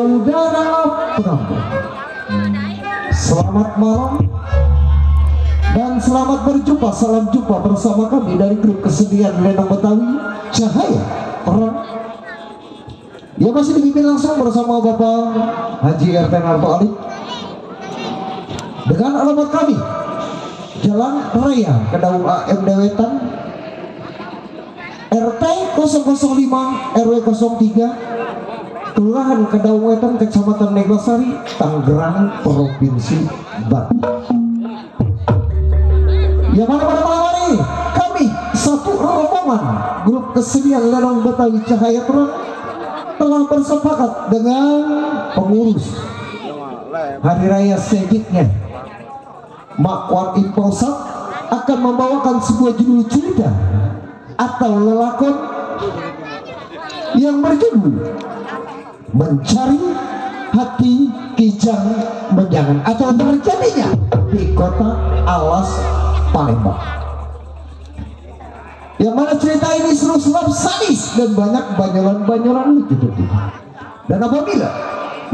saudara penonton, selamat malam dan selamat berjumpa. Salam jumpa bersama kami dari grup kesenian Lenong Betawi Cahaya Terang yang masih dipimpin langsung bersama Bapak Haji RT Narto Ali dengan alamat kami Jalan Raya Kedaung AM Dewetan, RT 005 RW 03, Kelurahan Kedaung Wetan, Kecamatan Neglasari, Tangerang, Provinsi Banten. Yang mana pada malam hari kami satu rombongan grup kesenian Lenong Betawi Cahaya Terang telah bersepakat dengan pengurus Hari Raya Segitnya Mak Warti Posat akan membawakan sebuah judul cerita atau lelakon yang berjudul Mencari Hati Kijang Menjangan atau terjadinya di kota Alas Palembang, yang mana cerita ini seru-seru sadis dan banyak banyolan-banyolan lucu. Dan apabila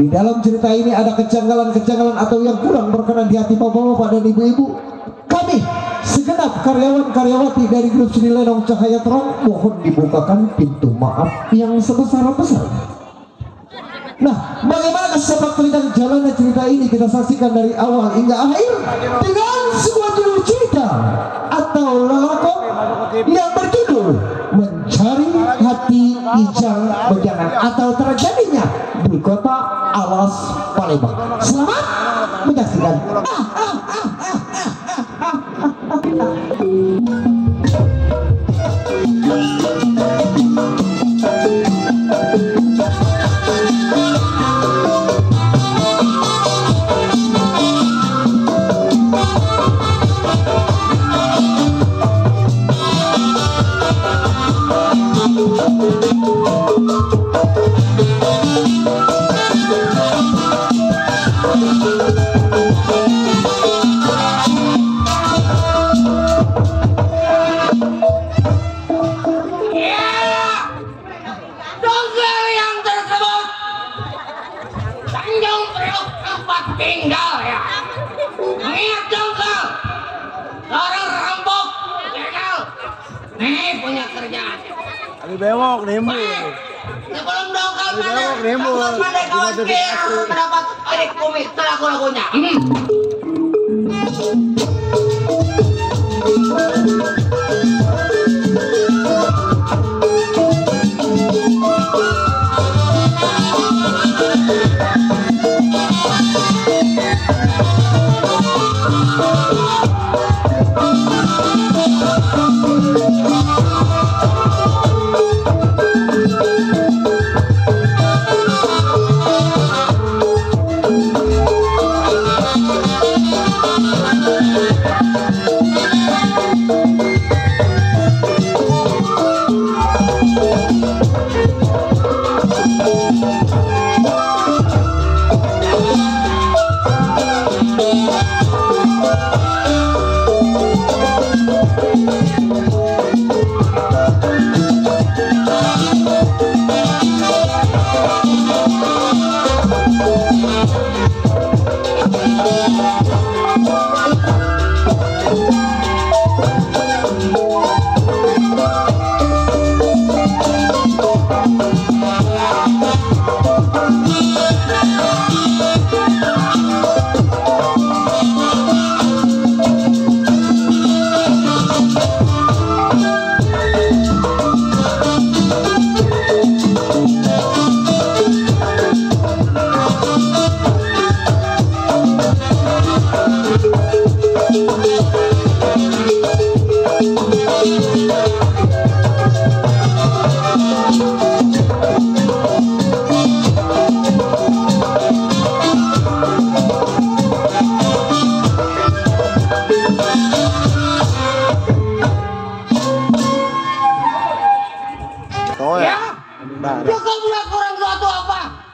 di dalam cerita ini ada kejanggalan-kejanggalan atau yang kurang berkenan di hati bapak-bapak dan ibu-ibu, kami segenap karyawan-karyawati dari grup seni Lenong Cahaya Terang mohon dibukakan pintu maaf yang sebesar-besarnya. Nah, bagaimana sepak terjang jalannya cerita ini kita saksikan dari awal hingga akhir dengan sebuah judul cerita atau lelakon yang berjudul Mencari Hati Kijang Menjangan atau terjadinya di kota Alas Palembang. Selamat menyaksikan. Tinggal ya, ingat dong kau, orang rampok, begal, nih punya kerjaan. Lagi bewok nemu. Sebelum dong kau nemu. pandai kawan kira mendapat adik komik lagu-lagunya.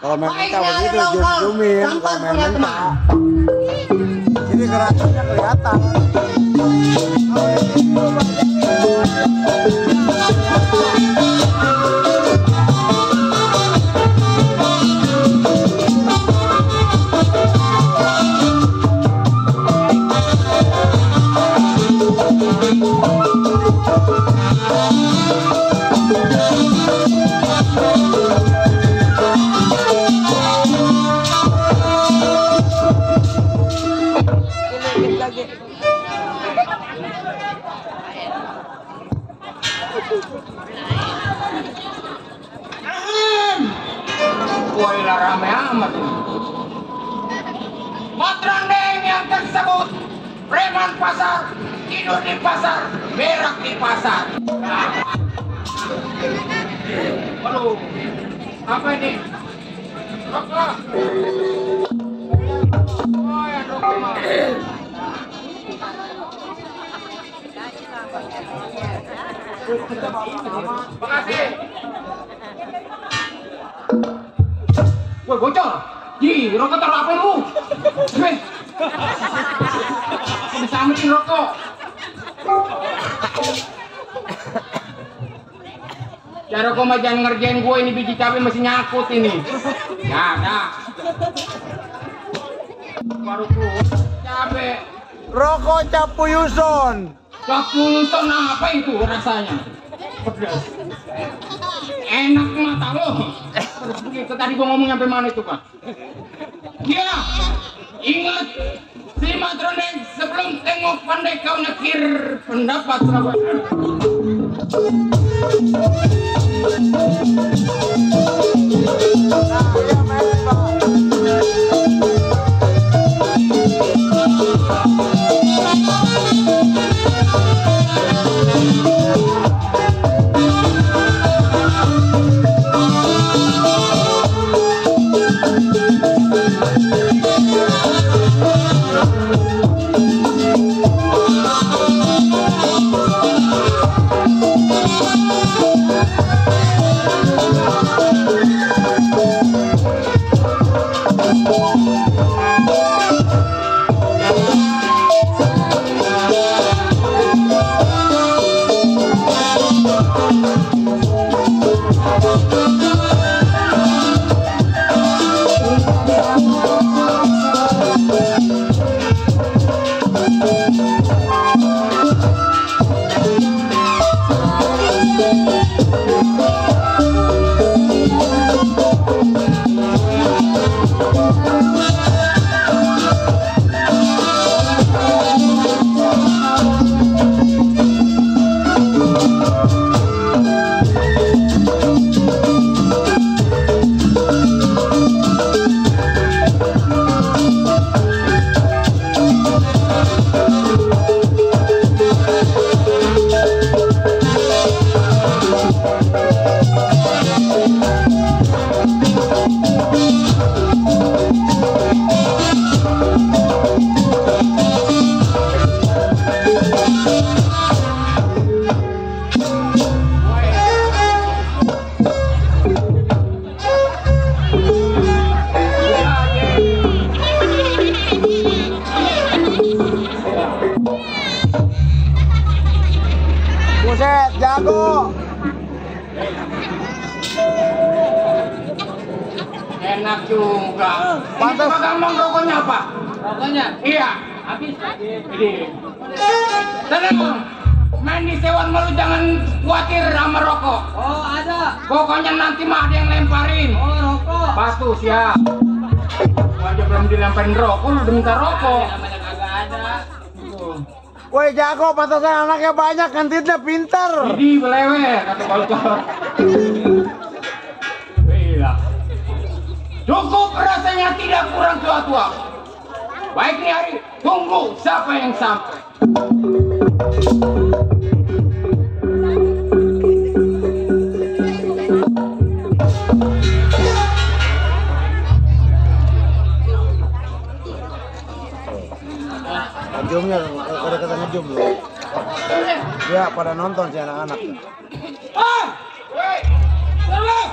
Kalau main minta begitu zoom-zoomin, kalau main minta jadi gerakannya kelihatan. Wah, rame amat ini. Matrandeng yang tersebut preman pasar, tidur di pasar, berak di pasar. Waduh, apa ini? Rokok. Oh ya rokok mah. Makasih. Woi bocor, di rokok taruh apa lu? Weh, bisa amatin rokok. Cara kau mah jangan ngerjain gue ini, biji cabai masih nyakut ini. Nah. Baru keluar cabai. Rokok Capuyuson. Capuyuson apa itu rasanya? Pedas. Enak mata lo. Begitu tadi gua ngomong sampai mana itu, Pak? Ya, ingat si Matrandeng sebelum tengok pandai kau nakir pendapat Surabaya. Buset, jago. Enak juga. Pantas. Ini gampang rokoknya apa? Rokoknya Iya. habis lagi. Ini. Tenang. Main di sewan malu jangan khawatir sama rokok. Oh ada. Pokoknya nanti mah ada yang lemparin. Oh rokok. Patuh siap. Gua aja belum dilemparin rokok, lu udah minta rokok. Namanya kagak ada. Tuh. Woi jago, pantasan anaknya banyak, kantinnya pintar. Jadi belewer kata balcor. Gila. Cukup rasanya tidak kurang tua-tua. Baik nih hari, tunggu siapa yang sampai. Ngejumnya, udah kata ngejum loh. Ya pada nonton si anak-anak. Ah! Woi! Salah!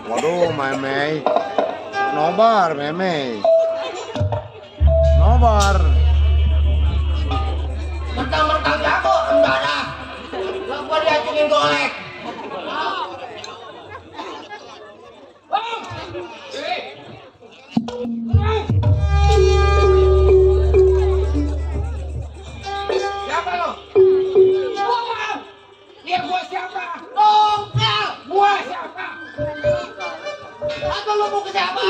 Waduh, Meme. Nobar, Meme. Nobar. Mentang-mentang jago, enggak ada. Lo gua diacungin golek. Siapa lo? Gua. Dia gua siapa? Dongkel. Gua siapa? Atau lu mau ke siapa?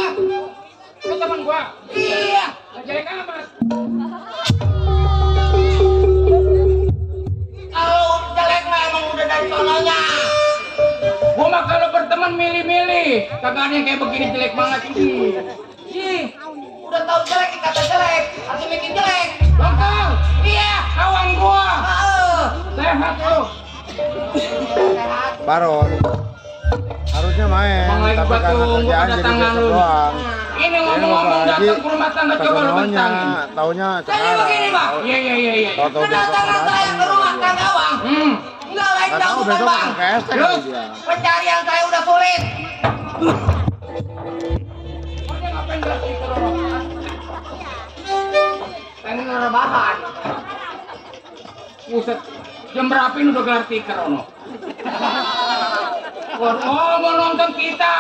Lu teman gua. Iya. Jelek amat. Kalau jelek mah emang udah dari sononya. Gua mah kalau berteman milih-milih. Kagak ada yang kayak begini jelek banget ini. Ih, udah tahu jelek kata jelek, lagi bikin jelek. Dongkel. Iya, kawan gua. Sehat lu. Sehat. Baron. Harusnya main, Bang lagi tapi gua karena tunggu kerjaan jadi kedatangan besok lu. doang. Ini ngomong-ngomong datang ke rumah tangga coba lu bentangin. Taunya Jadi sekarang. begini, Bang. Iya. Tahu-tahu besok Kedatangan saya datang ke rumah dia. tangga, Bang. Enggak lain Nggak tahu jauh bukan, besok Bang. ke ST Terus dia. pencarian saya udah sulit. Dia ngapain berarti ke rumah? Pengen rebahan. Buset, jam berapa ini udah gelar tikar, Ono? Oh, mau nonton kita?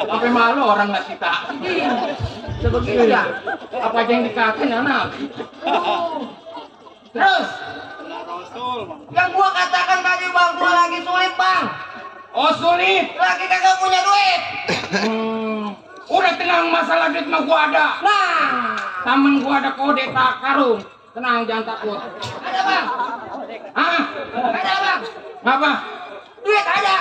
Sampai malu orang nggak kita. Sebegini ya? Apa aja yang dikatain anak? Terus? Yang gua katakan tadi, Bang, gua lagi sulit, Bang. Oh, sulit? Lagi kagak punya duit. Udah tenang, masalah duit mah gua ada. Nah, temen gua ada kode tak karung. Tenang, jangan takut. Ada, Bang? Hah? Ada, Bang? Ngapa? Duit ada.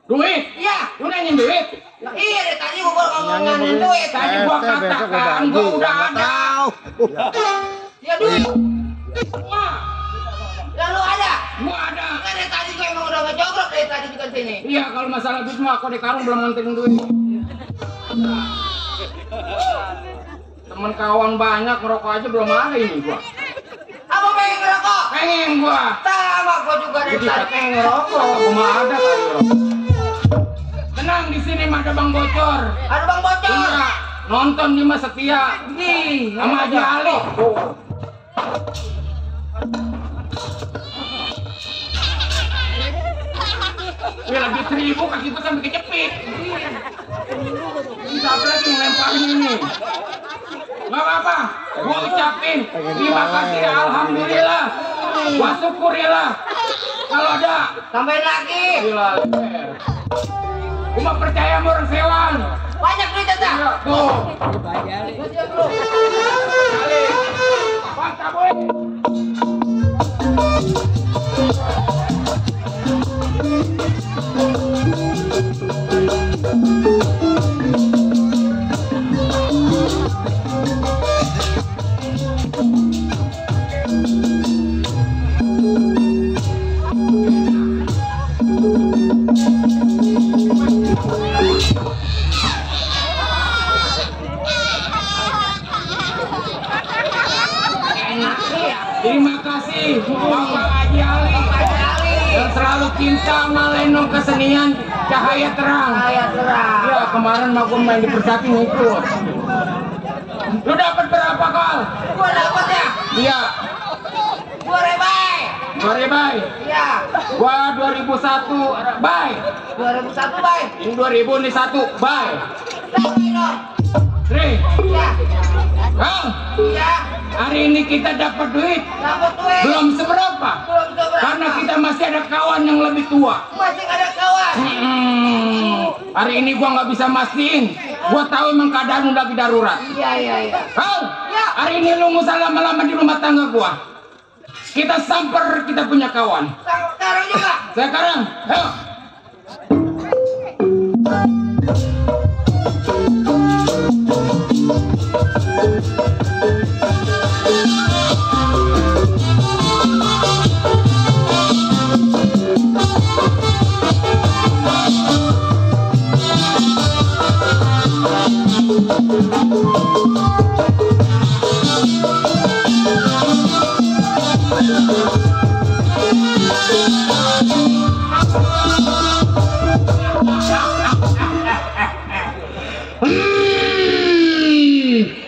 Duit? Iya. Lu nanyain duit? Nah, iya, dari tadi gua ngomongin duit. Tadi gua katakan gua udah ada. Ya duit. Wah. Lalu ada? Gua ada. Kan dari tadi gua emang udah ngejogrok dari tadi juga sini. Iya, kalau masalah duit mah kode karung belum nganterin duit. Temen kawan banyak ngerokok aja belum ada ini gua. Apa pengen ngerokok? Pengen gua. Sama gua juga dari tadi pengen ngerokok. Gua mah ada kali ngerokok. Tenang, di sini mah ada Bang Bocor. Ada Bang Bocor? Iya. Nonton Dimas Setia. Sama Haji Ali. Wih, lagi 1000 kaki gua sampai kejepit. Siapa lagi yang lemparin ini? Gak apa-apa, gua ucapin terima kasih, alhamdulillah, gua syukurilah. Kalau ada, tambahin lagi. Gila, gua mah percaya sama orang sewan. Banyak duit tata. Iya, tuh. Kali. Mantap, boy. Terima kasih Bapak Haji Ali yang selalu cinta sama lenong kesenian cahaya terang. Ya, kemarin mah gua main di Persaki ngikut. Lu dapat berapa, Kal? Gua dapat ya? Iya. 2.000. Iya. Gua 2001 bye. 2001 bye. Ini 2000 ini 1 bye. Sri. Iya. Kal? Iya. Hari ini kita dapat duit. Belum seberapa. Karena kita masih ada kawan yang lebih tua. Masih ada kawan. Hari ini gua nggak bisa mastiin. Gua tahu emang keadaan lagi darurat. Iya. Kau? Ya. Hari ini lu nggak usah lama-lama di rumah tangga gua. Kita samper, kita punya kawan. Sekarang juga. Sekarang. Ayo.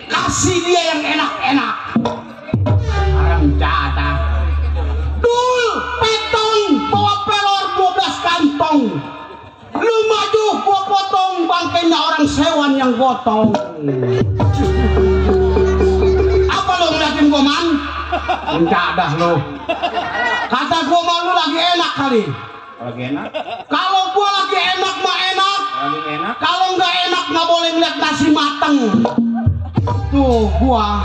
Kasih dia yang enak-enak. Orang jatah. Dul, petong, bawa pelor 12 kantong. Lu maju, gua potong bangkainya orang sewan yang gotong. Apa lu ngeliatin gua, man? Enggak lu. Kata gua mah lu lagi enak kali. Lagi enak? Kalau gua lagi enak mah enak. Lagi enak? Kalau nggak enak nggak boleh ngeliat nasi mateng. Tuh gua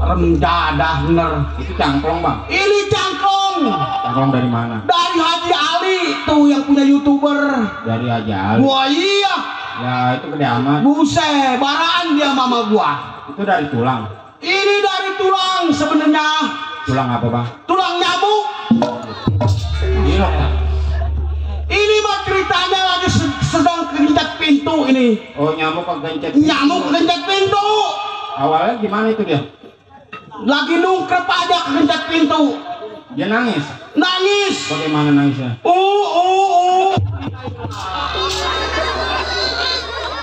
rem dadah bener. Itu cangklong bang. Ini cangklong. Cangklong dari mana? Dari Haji Ali tuh yang punya YouTuber. Dari aja. Gua iya. Ya itu gede amat. Buset, baraan dia mama gua. Itu dari tulang. Ini dari tulang sebenarnya. Tulang apa bang? Tulang nyamuk. Gila ya? Ini mah ceritanya lagi sedang kegencet pintu ini. Oh nyamuk kegencet. Nyamuk kegencet pintu. Awalnya gimana itu dia? Lagi nungkrep aja kegencet pintu. Dia nangis. Nangis. Bagaimana nangisnya?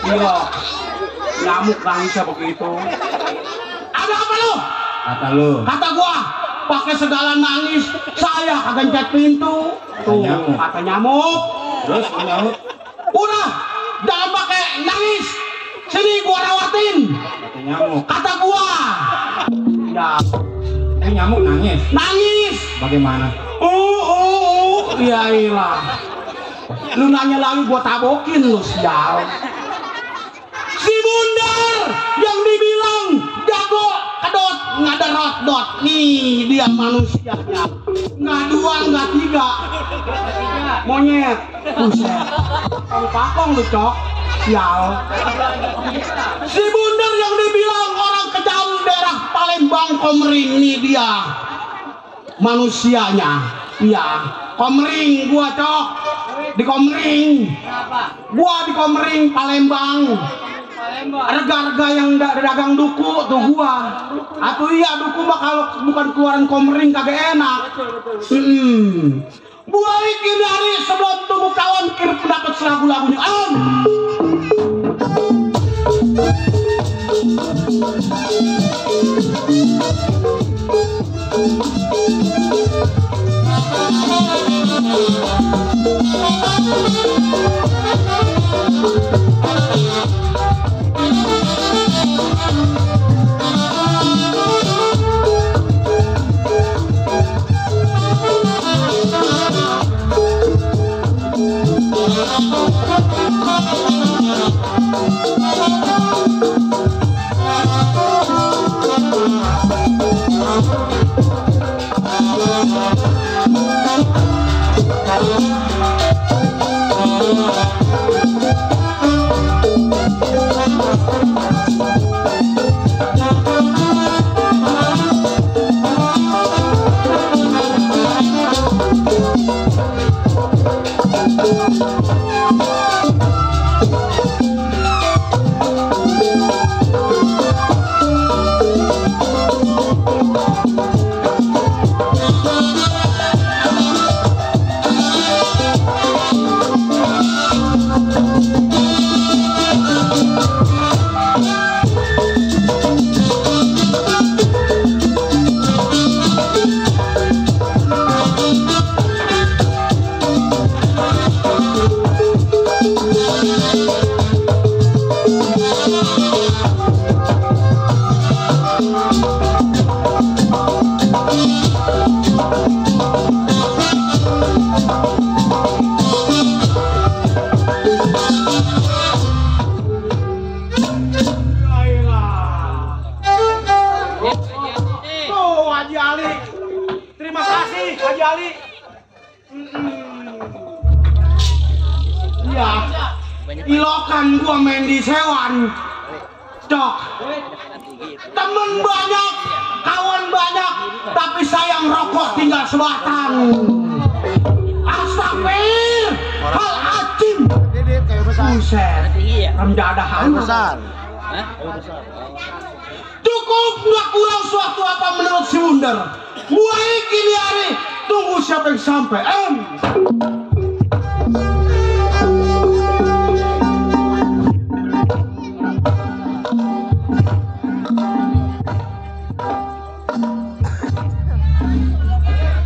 Iya. Nyamuk nangisnya begitu. Ada apa lu? Kata lu. Kata gua, pakai segala nangis. Saya kegencet pintu. Tuh, Nyamuk. kata nyamuk. Terus nyamuk. Udah, jangan pakai nangis. Sini gua rawatin. Kata nyamuk. Kata gua. Ya, Ini nyamuk nangis. nangis. Bagaimana? Ya ilah. Lu nanya lagi gua tabokin lu sial. Si Bundar yang dibilang jago kedot ngaderot dot. Nih dia manusianya. Nggak dua nggak tiga. Monyet. Buset. Pakong lu cok. Sial. Si Bundar yang dibilang orang kejam daerah Palembang Komering. Nih dia manusianya. Iya, Komering gua cok. Di Komering. Gua di Komering Palembang. Rega-rega yang dagang duku tuh gua. Atau iya duku mah kalau bukan keluaran Komering kagak enak. Gua bikin dari sebelum tubuh kawan kirim pendapat lagu-lagunya. Ilokan gua main di Sewan, cok. Temen banyak, kawan banyak, tapi sayang rokok tinggal sebatang. Astagfir, hal acim. Kayak besar. Buset, rendah Kayak besar. Cukup nggak kurang suatu apa menurut si Wonder? Mulai kini hari tunggu siapa yang sampai.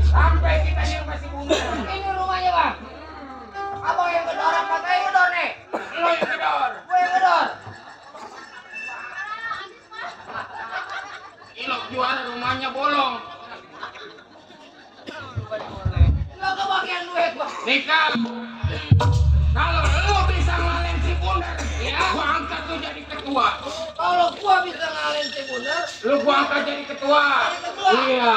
Sampai kita yang masih Wonder. Ini rumahnya bang. Apa yang gedor? Apa yang gedor nih? Lo yang gedor. Gue yang gedor. Ilok juara rumahnya bolong. Lo kebagian duit bang. Nika, kalau lo bisa ngalahin si Bundar, ya gua angkat lo jadi ketua. Kalau gua bisa ngalahin si Bundar, lo gua angkat jadi ketua. Iya.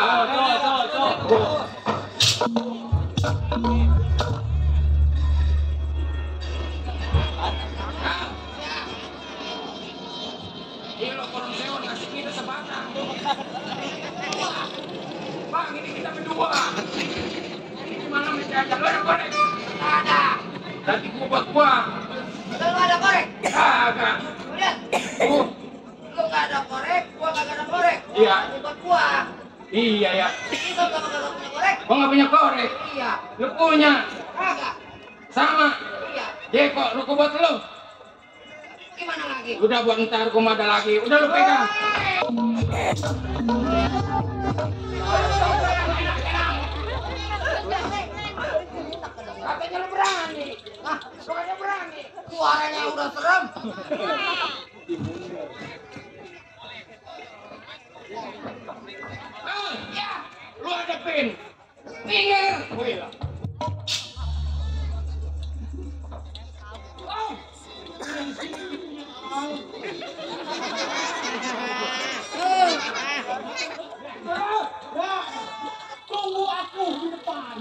Iya lo korong sewa kasih kita sebatang. Bang, ini kita berdua. Ini gimana menjaga? Lo ada korek? Nggak ada. Nanti gua buat gua. Lo nggak ada korek? Kagak. Lihat. Lo nggak ada korek, gua kagak ada korek. Iya. Ini buat gua. Iya ya. Ini lo nggak punya korek? Gua nggak punya korek. Iya. Lo punya? Kagak. Sama. Iya. Jeko, lo buat lo. Gimana lagi? Udah buat ntar gua ada lagi. Udah lu pegang. Katanya lu berani. Hah, bukannya berani. Suaranya udah serem. Ya, lu hadapin. Pinggir. Wih. Tunggu aku di depan.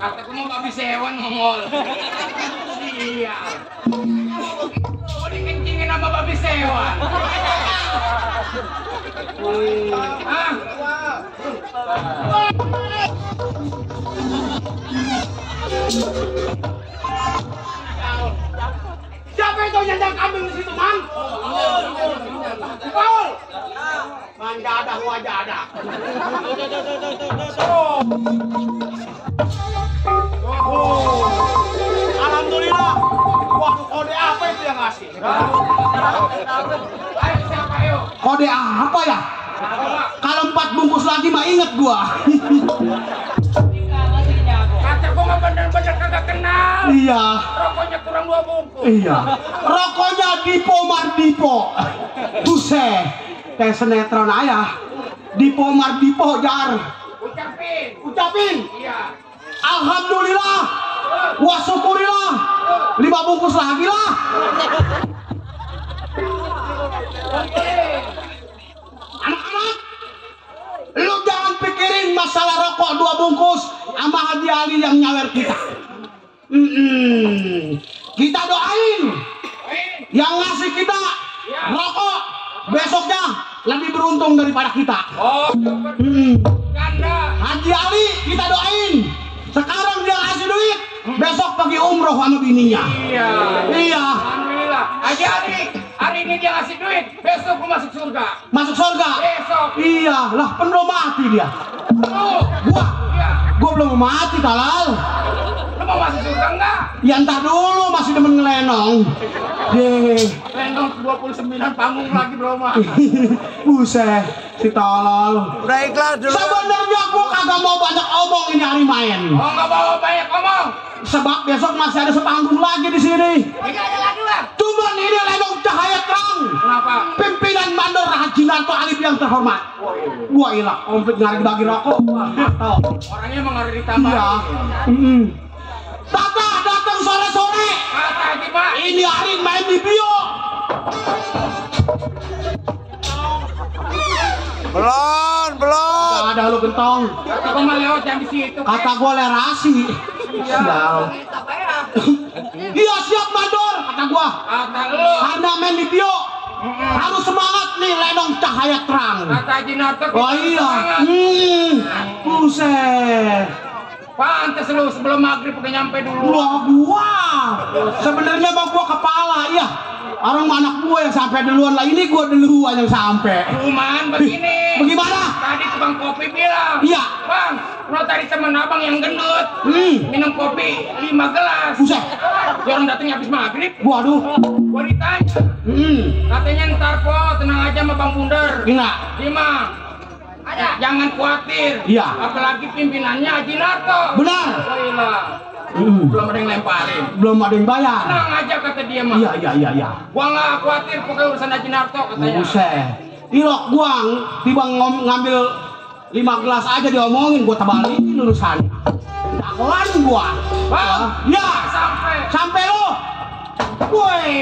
Kataku mau babi sewan ngomol. Iya. Mau dikencingin sama babi sewan. Ah. Siapa itu nyandang kambing di situ, Mang? Paul. Manjadah wajadah. Alhamdulillah. Waduh, kode apa itu yang ngasih? Ayo siapa yuk? Kode apa ya? Kalau 4 bungkus lagi mah inget gua. Kata gua mah bener-bener kagak kenal. Iya. Rokoknya kurang 2 bungkus. Iya. Rokoknya Dipo Mardipo. Buset. Kayak sinetron ayah. Dipo Mardipo jar. Ucapin. Iya. Alhamdulillah. Wa syukurillah. 5 bungkus lagi lah. Anak-anak, lu jangan pikirin masalah rokok 2 bungkus sama Haji Ali yang nyawer kita. Kita doain yang ngasih kita rokok besoknya lebih beruntung daripada kita. Oh, ganda. Haji Ali kita doain. Sekarang dia ngasih duit, besok pergi umroh sama bininya. Iya. Iya. Alhamdulillah. Haji Ali, hari ini dia ngasih duit, besok gua masuk surga. Masuk surga. Besok. Iya, lah belum mati dia. Tuh. Iya. Gua belum mati kalal. Lu mau masuk surga enggak? Ya entar dulu masih demen ngelenong. Deh. Lenong 29 panggung lagi bro mah. Buset, si tolol. Udah ikhlas dulu. Sebenarnya gua kagak mau banyak omong ini hari main. Oh nggak bawa banyak ngomong. Sebab besok masih ada sepanggung lagi di sini. Ini ada lagi lah. Cuman ini Lenong Cahaya Terang. Kenapa? Pimpinan Mandor Haji Narto Alif yang terhormat. Gua ilah komplit ngarik bagi rokok. Orangnya emang harus ditambah. Iya. Datang sore-sore. Kata Haji Pak. Ini hari main di bio. Belum. Gak ada lu gentong. Kata gua mah lewat yang di situ. Kata gua lerasi. Sial. Iya siap Mandor. Kata gua. Kata lu. Karena main di bio. Harus semangat nih Lenong Cahaya Terang. Kata Haji Narto. Oh iya. Buset. Pantes lu sebelum maghrib udah nyampe dulu. Gua sebenarnya mah gua kepala ya. Orang anak gua yang sampai duluan lah, ini gua duluan yang sampai. Cuman begini. Bagaimana? Tadi tukang kopi bilang. Iya. Bang, lo tadi temen abang yang gendut. Minum kopi 5 gelas. Buset. Dia orang datangnya habis maghrib. Waduh. Gua ditanya. Katanya ntar po tenang aja sama Bang Bunder. Gila. Dima. Ada. Jangan khawatir. Iya. Apalagi pimpinannya Haji Narto. Benar. Oh iya. Belum ada yang lemparin. Belum ada yang bayar. Tenang aja kata dia mah. Iya. Gua nggak khawatir pokoknya urusan Haji Narto katanya. Buset. Ilok gua tiba ngambil 5 gelas aja diomongin, gua tebalin urusannya. Dagoan gua. Bang. Ya. Sampai lo. Woi.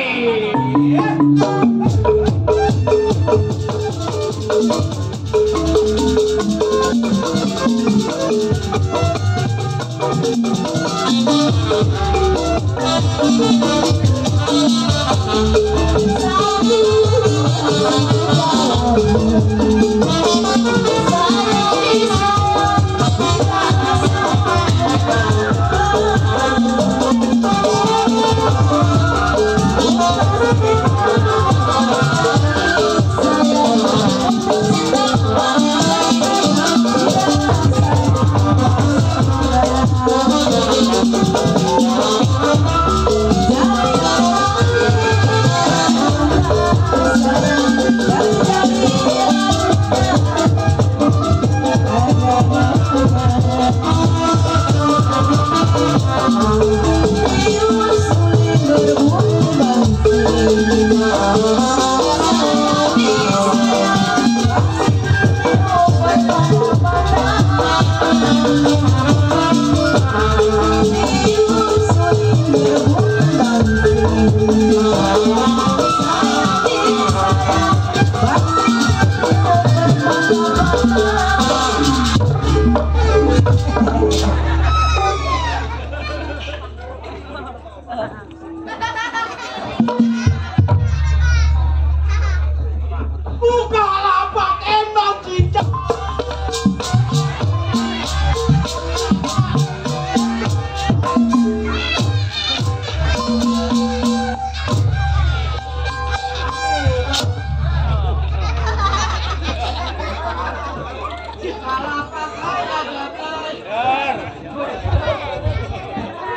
Bukalapak enak cicak.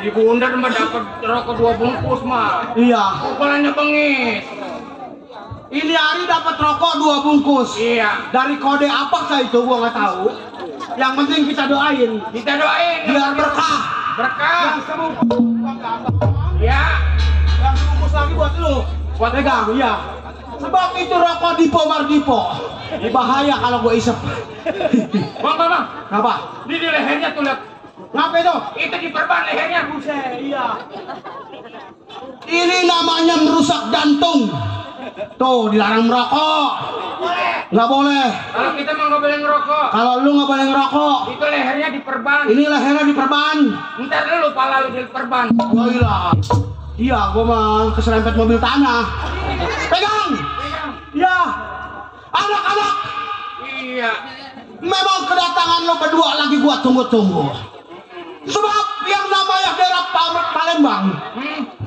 Di Bunder mah dapat rokok 2 bungkus mah. Iya. Kepalanya bengis. Ini hari dapat rokok 2 bungkus. Iya. Dari kode apa sih itu gua nggak tahu. Yang penting kita doain. Kita doain. Biar berkah. Berkah. Yang sebungkus. Ya. Yang sebungkus lagi buat lu. Buat pegang, iya. Sebab itu rokok Dipo Mardipo. Bahaya kalau gua isep. Bang. Kenapa? Di lehernya tuh lihat. Ngapa itu? Itu diperban lehernya. Buset, iya. Ini namanya merusak jantung. Tuh dilarang merokok. Nggak boleh. Kalau kita mah nggak boleh ngerokok. Kalau lu nggak boleh ngerokok. Itu lehernya diperban. Ini lehernya diperban. Ntar dulu pala lu diperban. Oh iya, gua mah keserempet mobil tanah. Pegang. Ya. Anak-anak. Iya. Memang kedatangan lo berdua lagi gua tunggu-tunggu. Sebab yang namanya daerah Palembang,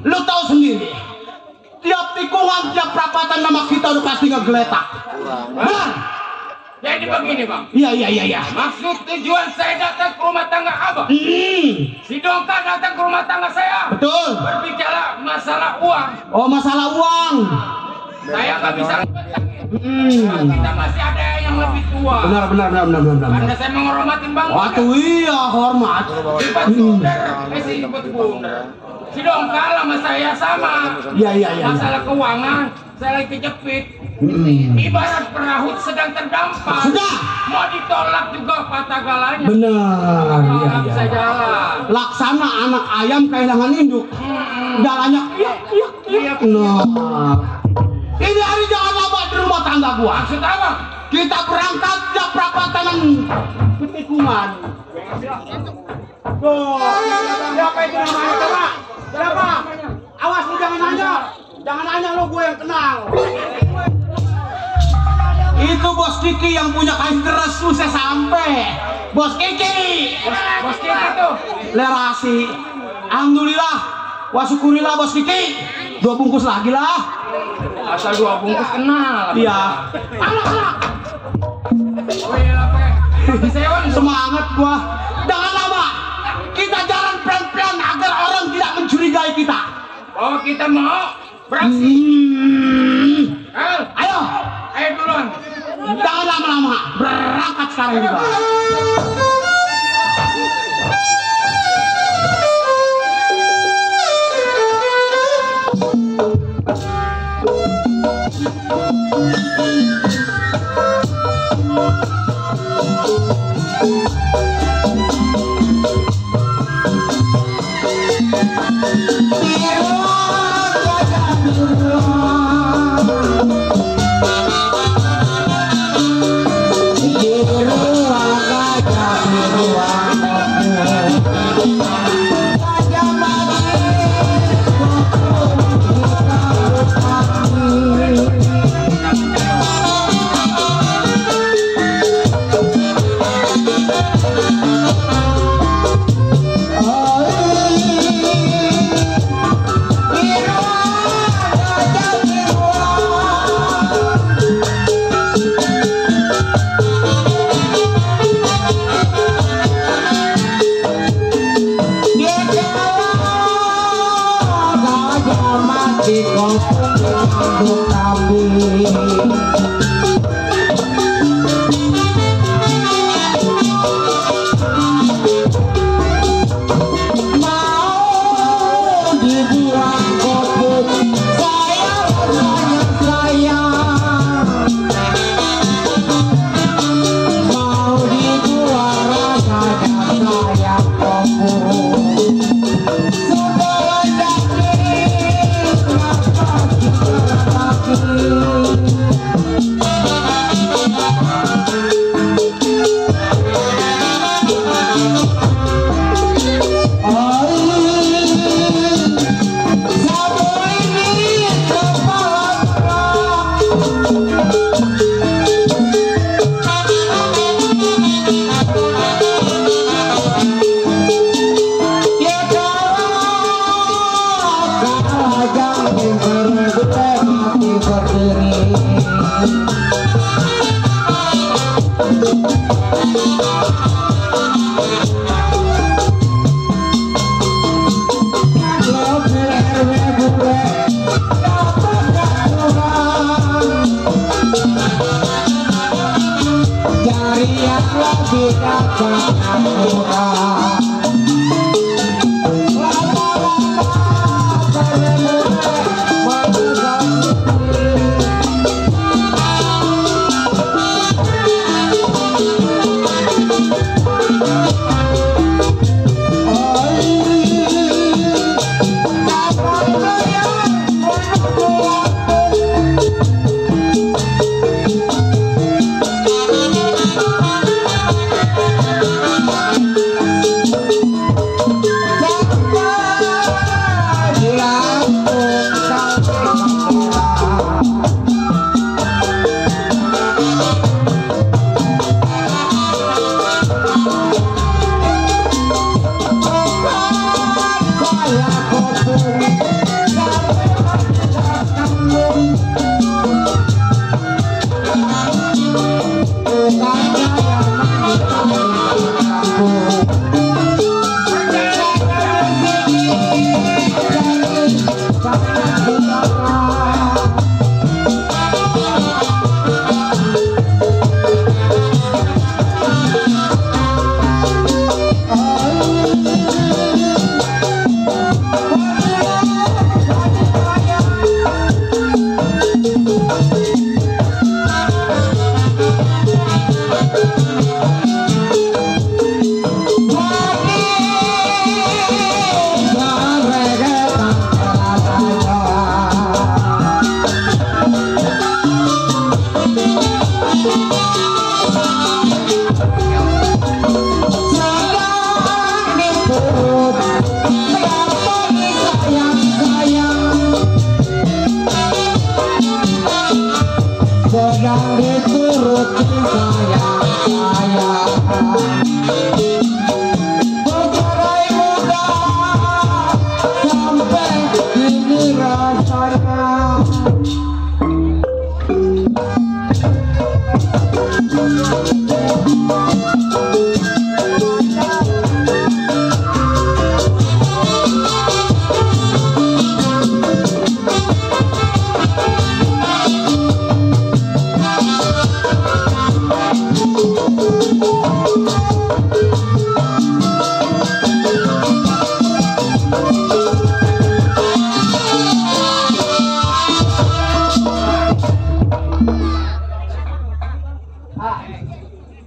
lo tahu sendiri. Tiap tikungan, tiap perapatan nama kita udah pasti ngegeletak. Benar? Jadi begini bang. Iya. Maksud tujuan saya datang ke rumah tangga abang. Si Dongka datang ke rumah tangga saya. Betul. Berbicara masalah uang. Oh, masalah uang. Saya nggak bisa. Kita masih ada yang lebih tua. Benar. Karena saya menghormatin bang. Waktu iya hormat. Sifat bundar. Sifat bundar. Si Dongka sama saya sama. Iya. Masalah keuangan, saya lagi kejepit. Ibarat perahu sedang terdampar. Sudah. Mau ditolak juga patah galanya. Benar. Nggak bisa jalan. Laksana anak ayam kehilangan induk. Galanya kiak. Nah. Ini hari jangan lama di rumah tangga gua. Maksud apa? Kita berangkat tiap perapatan tikungan. Tuh. Siapa itu namanya coba? Siapa? Awas lu jangan nanya. Jangan nanya lo, gue yang kenal. Itu Bos Kiki yang punya kain keras susah sampai. Bos Kiki. Bos Kiki tuh. Lerasi. Alhamdulillah. Wah syukurillah Bos Kiki. 2 bungkus lagi lah. Asal 2 bungkus kenal. Iya. Anak-anak. Oh iya lah Pak. Sewan. Semangat gua. Jangan lama. Kita jalan pelan-pelan agar orang tidak mencurigai kita. Oh kita mau beraksi. Ayo duluan. Jangan lama-lama. Berangkat sekarang juga.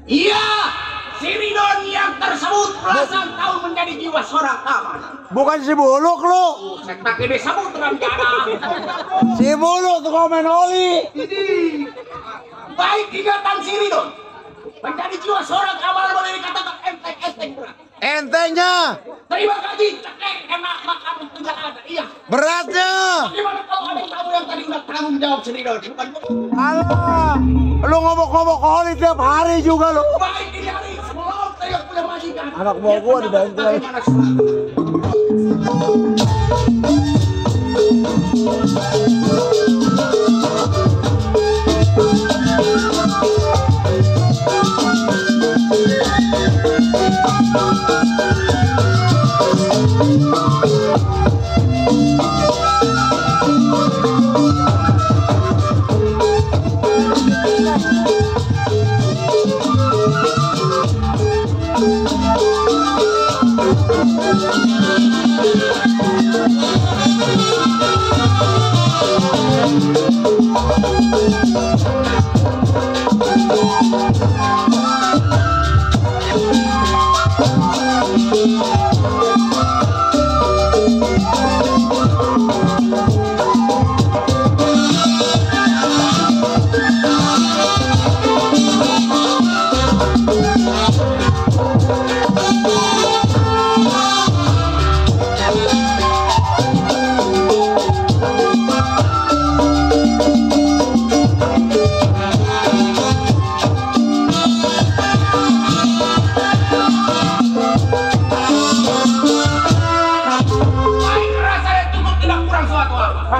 Iya, si Ridon yang tersebut belasan tahun menjadi jiwa seorang taman. Bukan si Buluk lu. Saya pakai disebut dalam cara. Si Buluk tuh komen oli. Baik ingatan si Ridon menjadi jiwa seorang amal boleh dikatakan enteng-enteng berat. Entengnya. Terima kasih, enak makan tidak ada. Iya. Beratnya. Bagaimana kalau ada tamu yang tadi udah tanggung jawab si Ridon? Bukan Alah, lu ngomong-ngomong oli tiap hari juga lu. baik ini hari sebelum saya punya majikan. Anak buah gua di bengkel. Bagaimana selalu?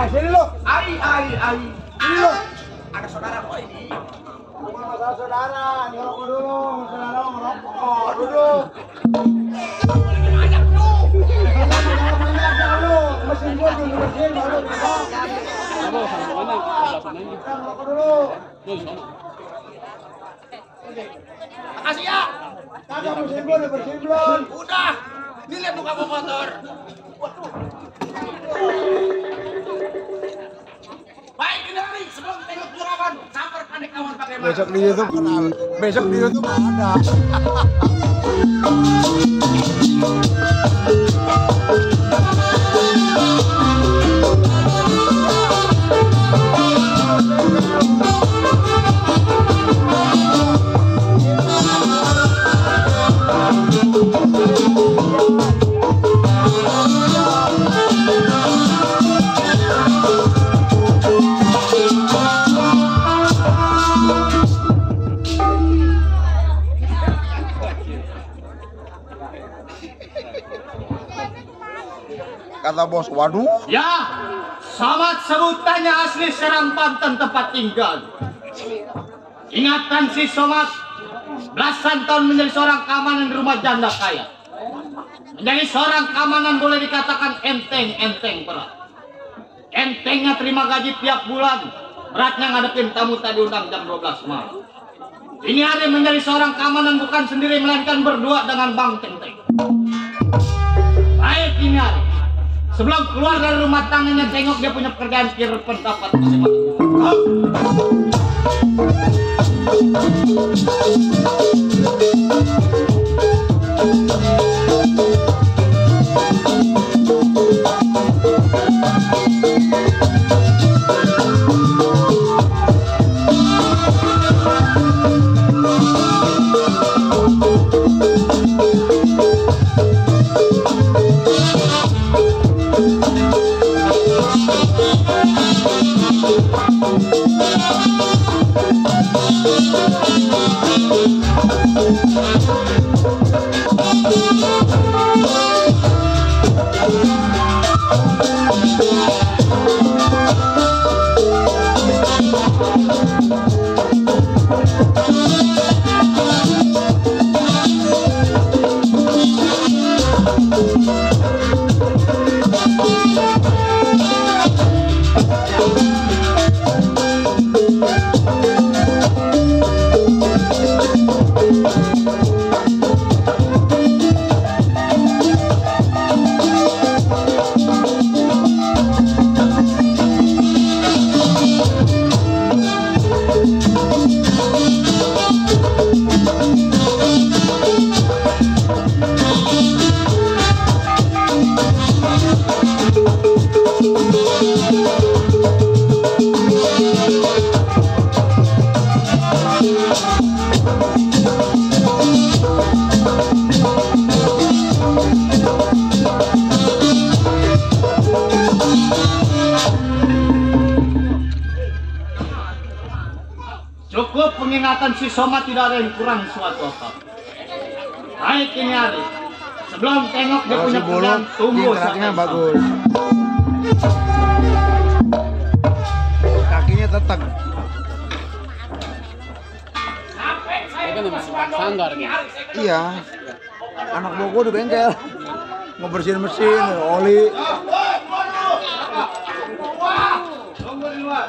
Sini lu. Ai. Sini lu. Ada saudara kok ini. Bukan masalah saudara, ngerokok dulu. Saudara ngerokok. Duduk. Banyak lu. Banyak lu. Mesin gua belum bersihin baru. Ngerokok dulu. Makasih ya. Kagak mesin gua udah bersihin belum? Udah. Ini lihat muka gua kotor. Baik dari sebelum tengok juragan samper panik kawan pakai mana. Besok di YouTube kenal. Besok di YouTube ada. kata bos. Waduh. Ya, Somad sebutannya asli Serang, Banten tempat tinggal. Ingatan si Somad, belasan tahun menjadi seorang keamanan di rumah janda kaya. Menjadi seorang keamanan boleh dikatakan enteng berat. Entengnya terima gaji tiap bulan, beratnya ngadepin tamu tadi undang jam 12 malam. Ini hari menjadi seorang keamanan bukan sendiri melainkan berdua dengan Bang Teng-Teng. Baik ini hari. Sebelum keluar dari rumah tangannya tengok dia punya pekerjaan kira pendapat masing-masing. Cukup pengingatan si Somad, tidak ada yang kurang suatu apa. Baik ini hari. Sebelum tengok dia punya pekerjaan, tunggu Kakinya bagus. Kakinya tetap. Iya. Anak Bogor di bengkel. Ngebersihin mesin, oli. Tunggu di luar.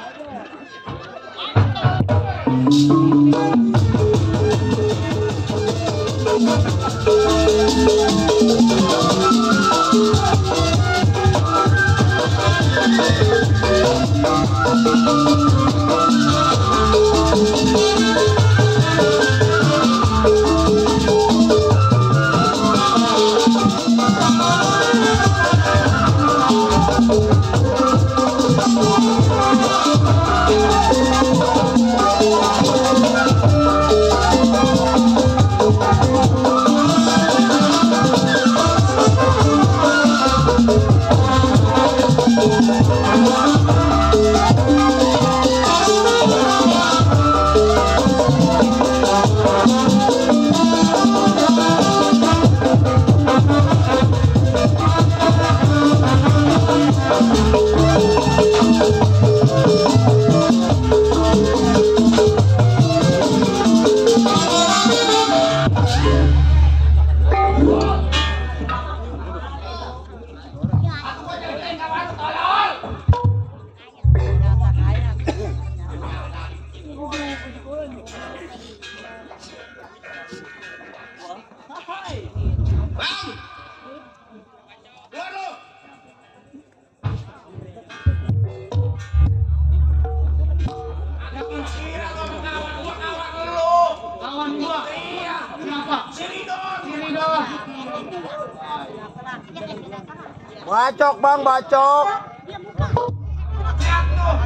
Bacok bang, bacok.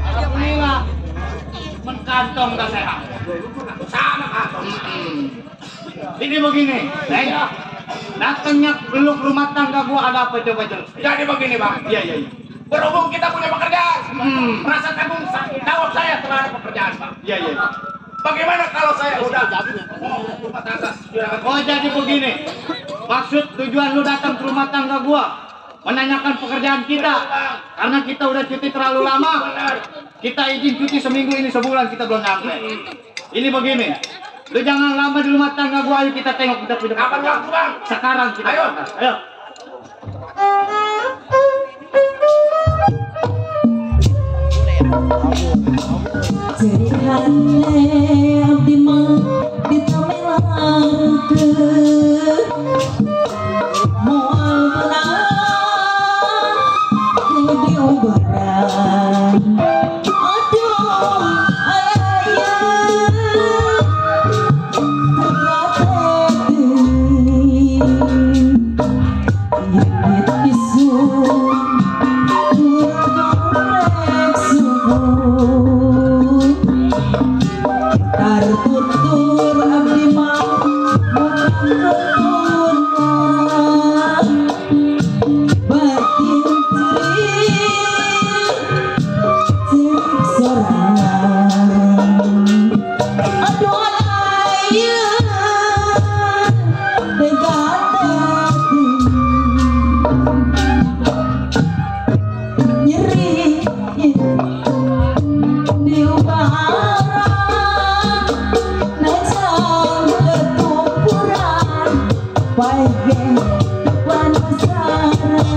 Alhamdulillah. Menkantong tak sehat. Sama kantong. Ini begini, tengok. Datangnya peluk rumah tangga gua ada apa coba jelas. Jadi begini bang. Iya. Berhubung kita punya pekerjaan, merasa tanggung jawab saya terhadap pekerjaan bang. Iya. Bagaimana kalau saya udah rumah tangga? Oh jadi begini. Maksud tujuan lu datang ke rumah tangga gua menanyakan pekerjaan kita. Karena kita udah cuti terlalu lama. Kita izin cuti seminggu, ini sebulan kita belum nyampe. Ini begini. Lu jangan lama di rumah tangga gua, ayo kita tengok kita punya Kapan waktu, Bang? sekarang kita. Ayo. Ayo. Cerihane abdi mah ditamelangkeun moal menang nu diobaran aduh aya terlatih isun kurang subuh tartutur abdi mah bukan batin cerik sorangan aduh alayeuh degateun nyeri diubaran najan ketumpuran baik panasaran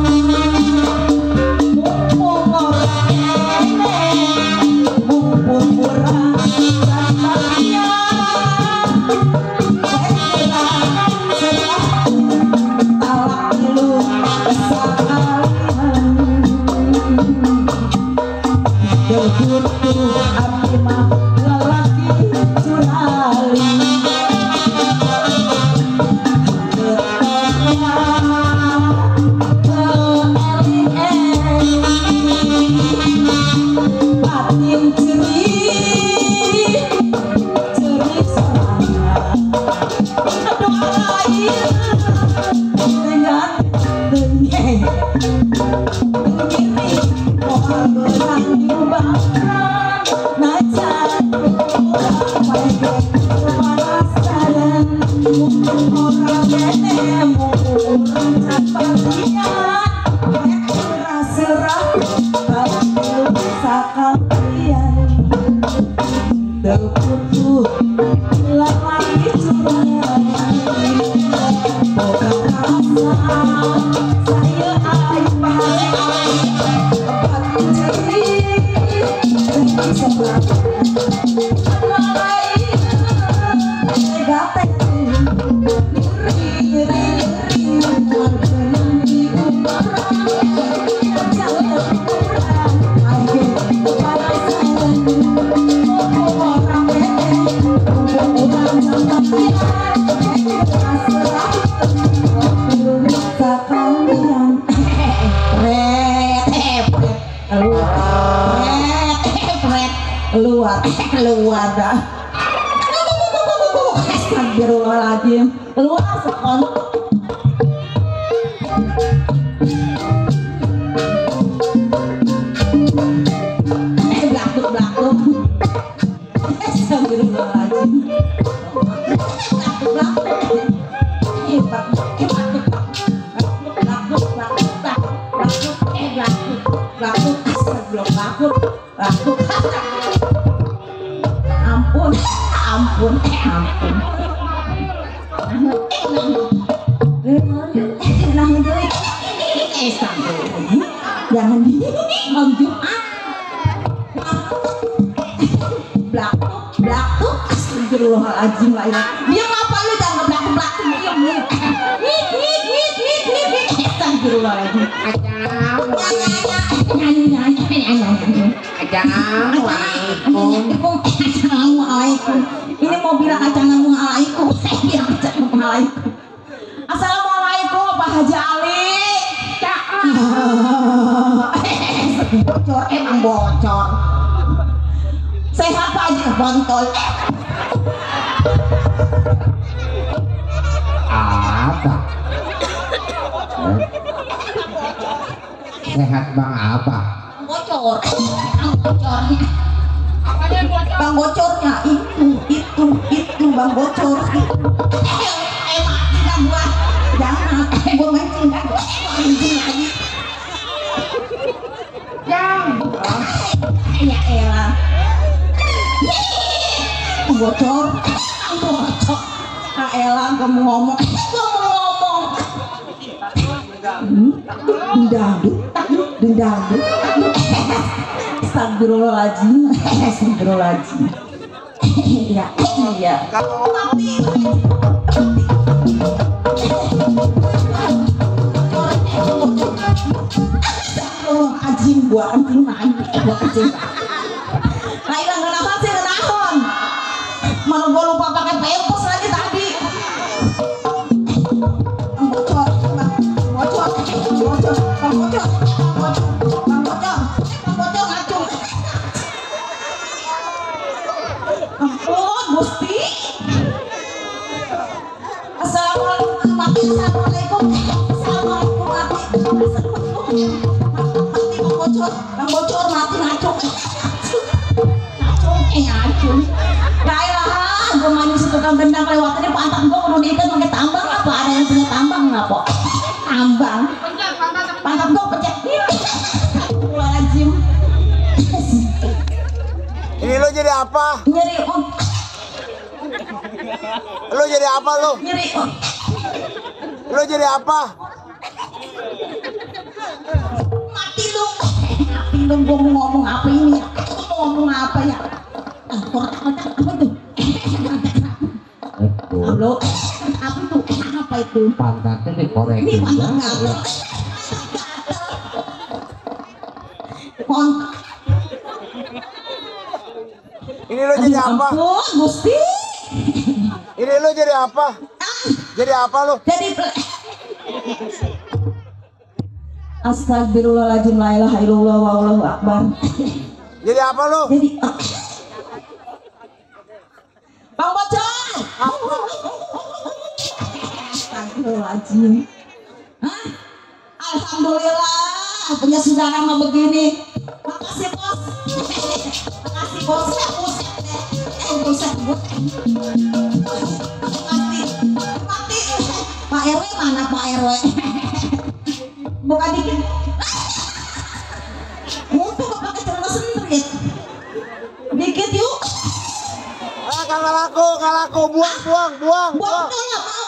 mumpung orang eneng mumpung kurang rasanya baik serah talak lu sekalian berbutuh abdi mah lelaki curali batin cerih cerih sorangan aduh alayeuh dengan dengeng diri moal berang diubahan najan kurang baik panasaran mumpung orang eneh mumpung urang can partian baik serah kalau sakalian terputuh lalaki curangan boga rasa saya aing pahale batin cerih cerih sorangan keluar dah. Astagfirullahaladzim, keluar sekon. Blakuk. Astagfirullahaladzim. Blakuk. Ampun. Jangan di Om Jumat. Blakuk. Astagfirullahaladzim lah ya. Diam apa lu, jangan blakuk. Diam. Astagfirullahaladzim. Assalamualaikum. Ini mau bilang assalamualaikum. Saya bilang assalamualaikum. Assalamualaikum Pak Haji Ali. Bocor, emang bocor. Sehat Pak Haji Bontol. Apa? Sehat bang apa? Bocor. Bocornya. Bang bocornya itu bang bocor itu. Mati dah gua. Jangan gua mancing lagi. Elah. Bocor. Elah kamu ngomong. Dendam. Astagfirullahaladzim. Iya. Astagfirullahaladzim, buat anjing buat anjing. Nah, ilang kenapa sih kenahon? Mana gua lupa pakai pempes lagi tadi. Bocor ngacung. Ampun, Gusti. Assalamualaikum mati. Bocor mati ngacung. Ngacung. Lah, gue manis tukang gendang lewat ini pantat gue kudu diikat pakai tambang apa? Ada yang punya tambang nggak kok? Tambang. Pantat gue pecah. Astagfirullahaladzim. Ini lo jadi apa? Nyeri om. Lo jadi apa lo? Nyeri om. Lo jadi apa? Mati lu. Gue mau ngomong apa ini? Mau ngomong apa ya? Kotak-kotak apa tuh? Halo, apa tuh? Apa itu? Pantatnya dikorek Ini pantat gatel. Kontak. Ini lo jadi apa? Ampun, Gusti. Ini lo jadi apa? Jadi apa lo? Jadi Astagfirullahaladzim, la ilaha illallah wallahu akbar. Jadi apa lo? Jadi Bang Bocor. Astagfirullahaladzim. Hah? Alhamdulillah punya saudara mah begini. Makasih bos. Makasih bos. Buset. Mati. Pak RW mana Pak RW? Buka dikit. Untung gak pakai celana sendrit. Dikit yuk. Nggak laku. Buang. Buang tuh ya mau.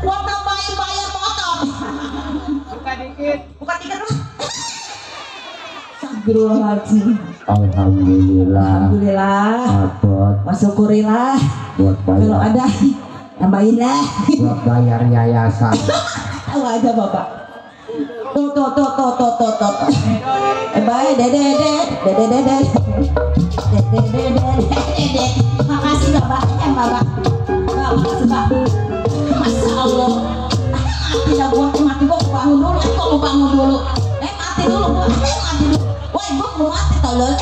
Buat nambahin bayar motor. Buka dikit. Lah. Astagfirullahaladzim. Alhamdulillah. Buat Masyukurilah. bayar. Kalau ada tambahin lah. Buat bayar yayasan. Tahu aja bapak. Tuh. Baik, dede. Makasih bapak. Bapak. Makasih pak. Masya Allah. Mati gua bangun dulu. Kok bangun dulu? Mati dulu gua. Woi, gua mau mati tolol.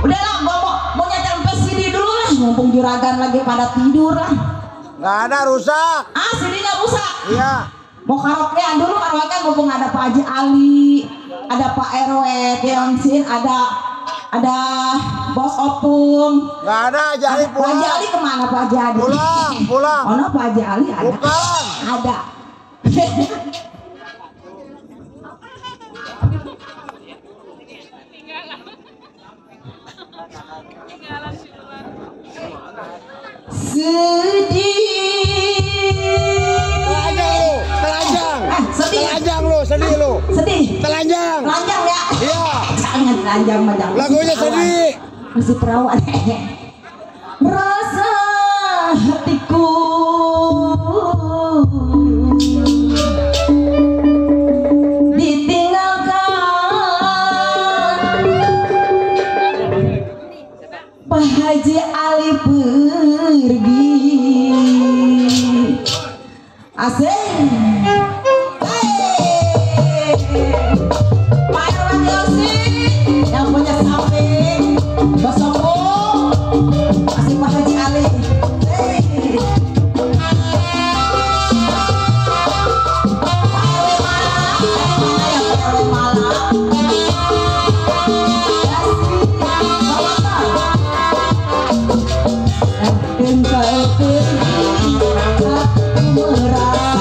Udahlah, gua mau nyetel CD dulu lah. Mumpung juragan lagi pada tidur lah. Nggak ada, rusak. CD-nya rusak. Iya. Mau karaokean dulu, karaokean mumpung ada Pak Haji Ali, ada Pak RW, Tionsin, ada Bos Opung. Nggak ada, jadi Pak Haji pulang. Ali kemana Pak Haji Ali? Pulang. Oh no, Pak Haji Ali ada. Bukan. Ada. Sedih lu. Telanjang ya? Iya. Jangan telanjang macam. Lagunya sedih. Masih perawan. Rasa hatiku ditinggalkan Pak Haji Ali pergi. Asik. Yang punya samping Basoko masih Pak Haji Ali. Engkau pergi, aku merah.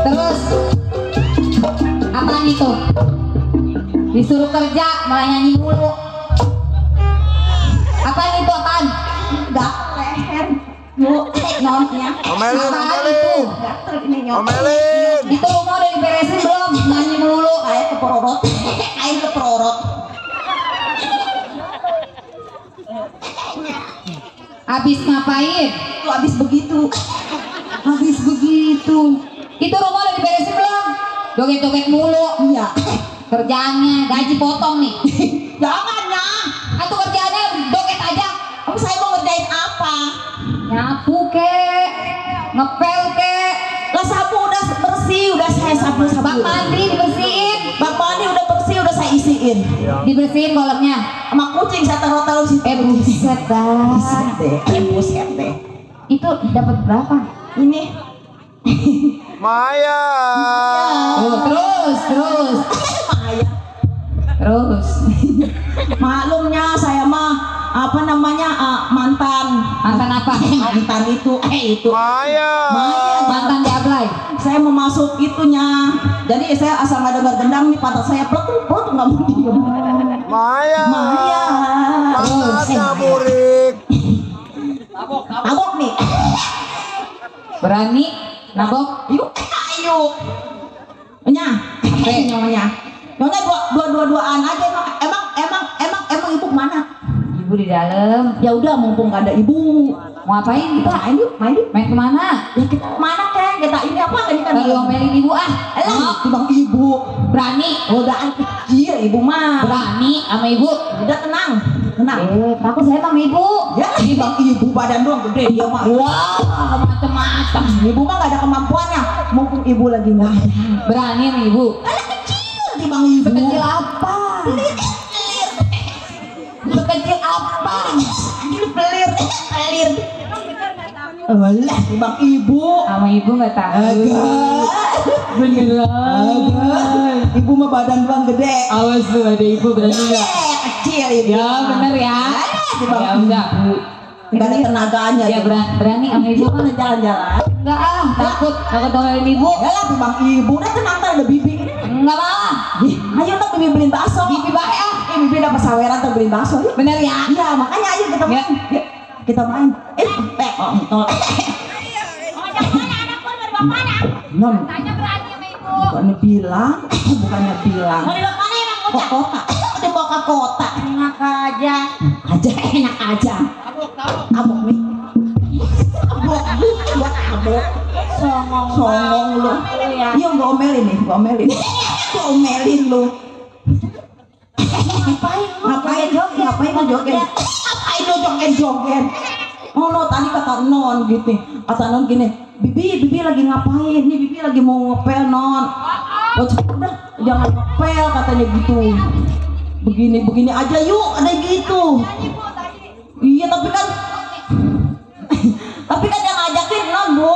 Terus apaan itu? Disuruh kerja malah nyanyi mulu. Apaan itu apaan? Gatel leher. Bu, nonnya. Omelin, Apaan omelin. itu? Gatel ini nyok. Omelin. Itu rumah udah diberesin belum? Nyanyi mulu kayak keperorot. Kayak keperorot. Habis ngapain? Itu habis begitu. Habis begitu. Itu rumah udah diberesin belum? Joget-joget mulu. Iya. Kerjaannya gaji potong nih. Jangan ya. Atau kerjaannya joget aja. Kamu saya mau ngerjain apa? Nyapu kek, ngepel kek. Lah sapu udah bersih, udah saya sapu-sapu. Bak mandi dibersihin. Bak mandi udah bersih, udah saya isiin. Dibersihin kolamnya. Sama kucing saya taruh-taruh situ. Buset dah. Buset deh. Buset deh. Itu dapat berapa? Ini. Maya. Oh, terus. Maya. Terus. Maklumnya saya mah apa namanya mantan Apa? mantan itu Maya. Mantan diablay. saya mau masuk itunya jadi saya asal nggak dengar gendang nih pantat saya peluk nggak mau diem. Maya. Maya Pantatnya burik. abok nih Berani nabok. yuk ayo nya nyonya dua-duaan aja emang ibu mana Ibu ibu di dalam. Ya udah mumpung gak ada ibu. Mau ngapain kita? Main yuk, main yuk. Main kemana? Ya kita kemana kan? Kita ini apa kan kita diomelin ibu ah. Alah, timbang ibu. Berani. Godaan kecil ibu mah. Berani sama ibu. Udah tenang. Tenang. Takut saya sama ibu. Ya, timbang ibu badan doang gede dia mah. Wah, macam-macam. Ibu mah gak ada kemampuannya. Mumpung ibu lagi nggak ada. Berani sama ibu. Anak kecil timbang ibu. Kecil apa? Sekecil apa? Pelir. Alah, timbang ibu. Sama ibu nggak tahu. Beneran. Ibu mah badan doang gede. Awas tuh ada ibu berani nggak? Kecil ibu. Ya bener ya. Ya enggak bu. Nggak ada tenaganya. Ya berani sama ibu kan jalan-jalan. Enggak ah, takut domelin ibu. Ya lah timbang ibu. Udah tenang kan ada bibi. Enggak apa. Ayo tak bibi beliin bakso. Bibi baik ah. Bibi dapat saweran tuh beliin bakso. Bener ya? Iya makanya ayo kita main. Yuk kita main. Non. Bukannya bilang. Mau dibawa mana emang kota? Dibawa ke kota. Enak aja. Enak aja. Abok nih. Abok. Songong lu. Iya ngomelin nih, ngomelin lu. Ngapain lu joget? Ngapain lu joget? Oh no, tadi kata non gitu. Kata non gini, Bibi lagi ngapain? Nih Bibi lagi mau ngepel non. Oh udah, jangan ngepel katanya gitu. Begini aja yuk, ada gitu. Iya tapi kan yang ngajakin non bu.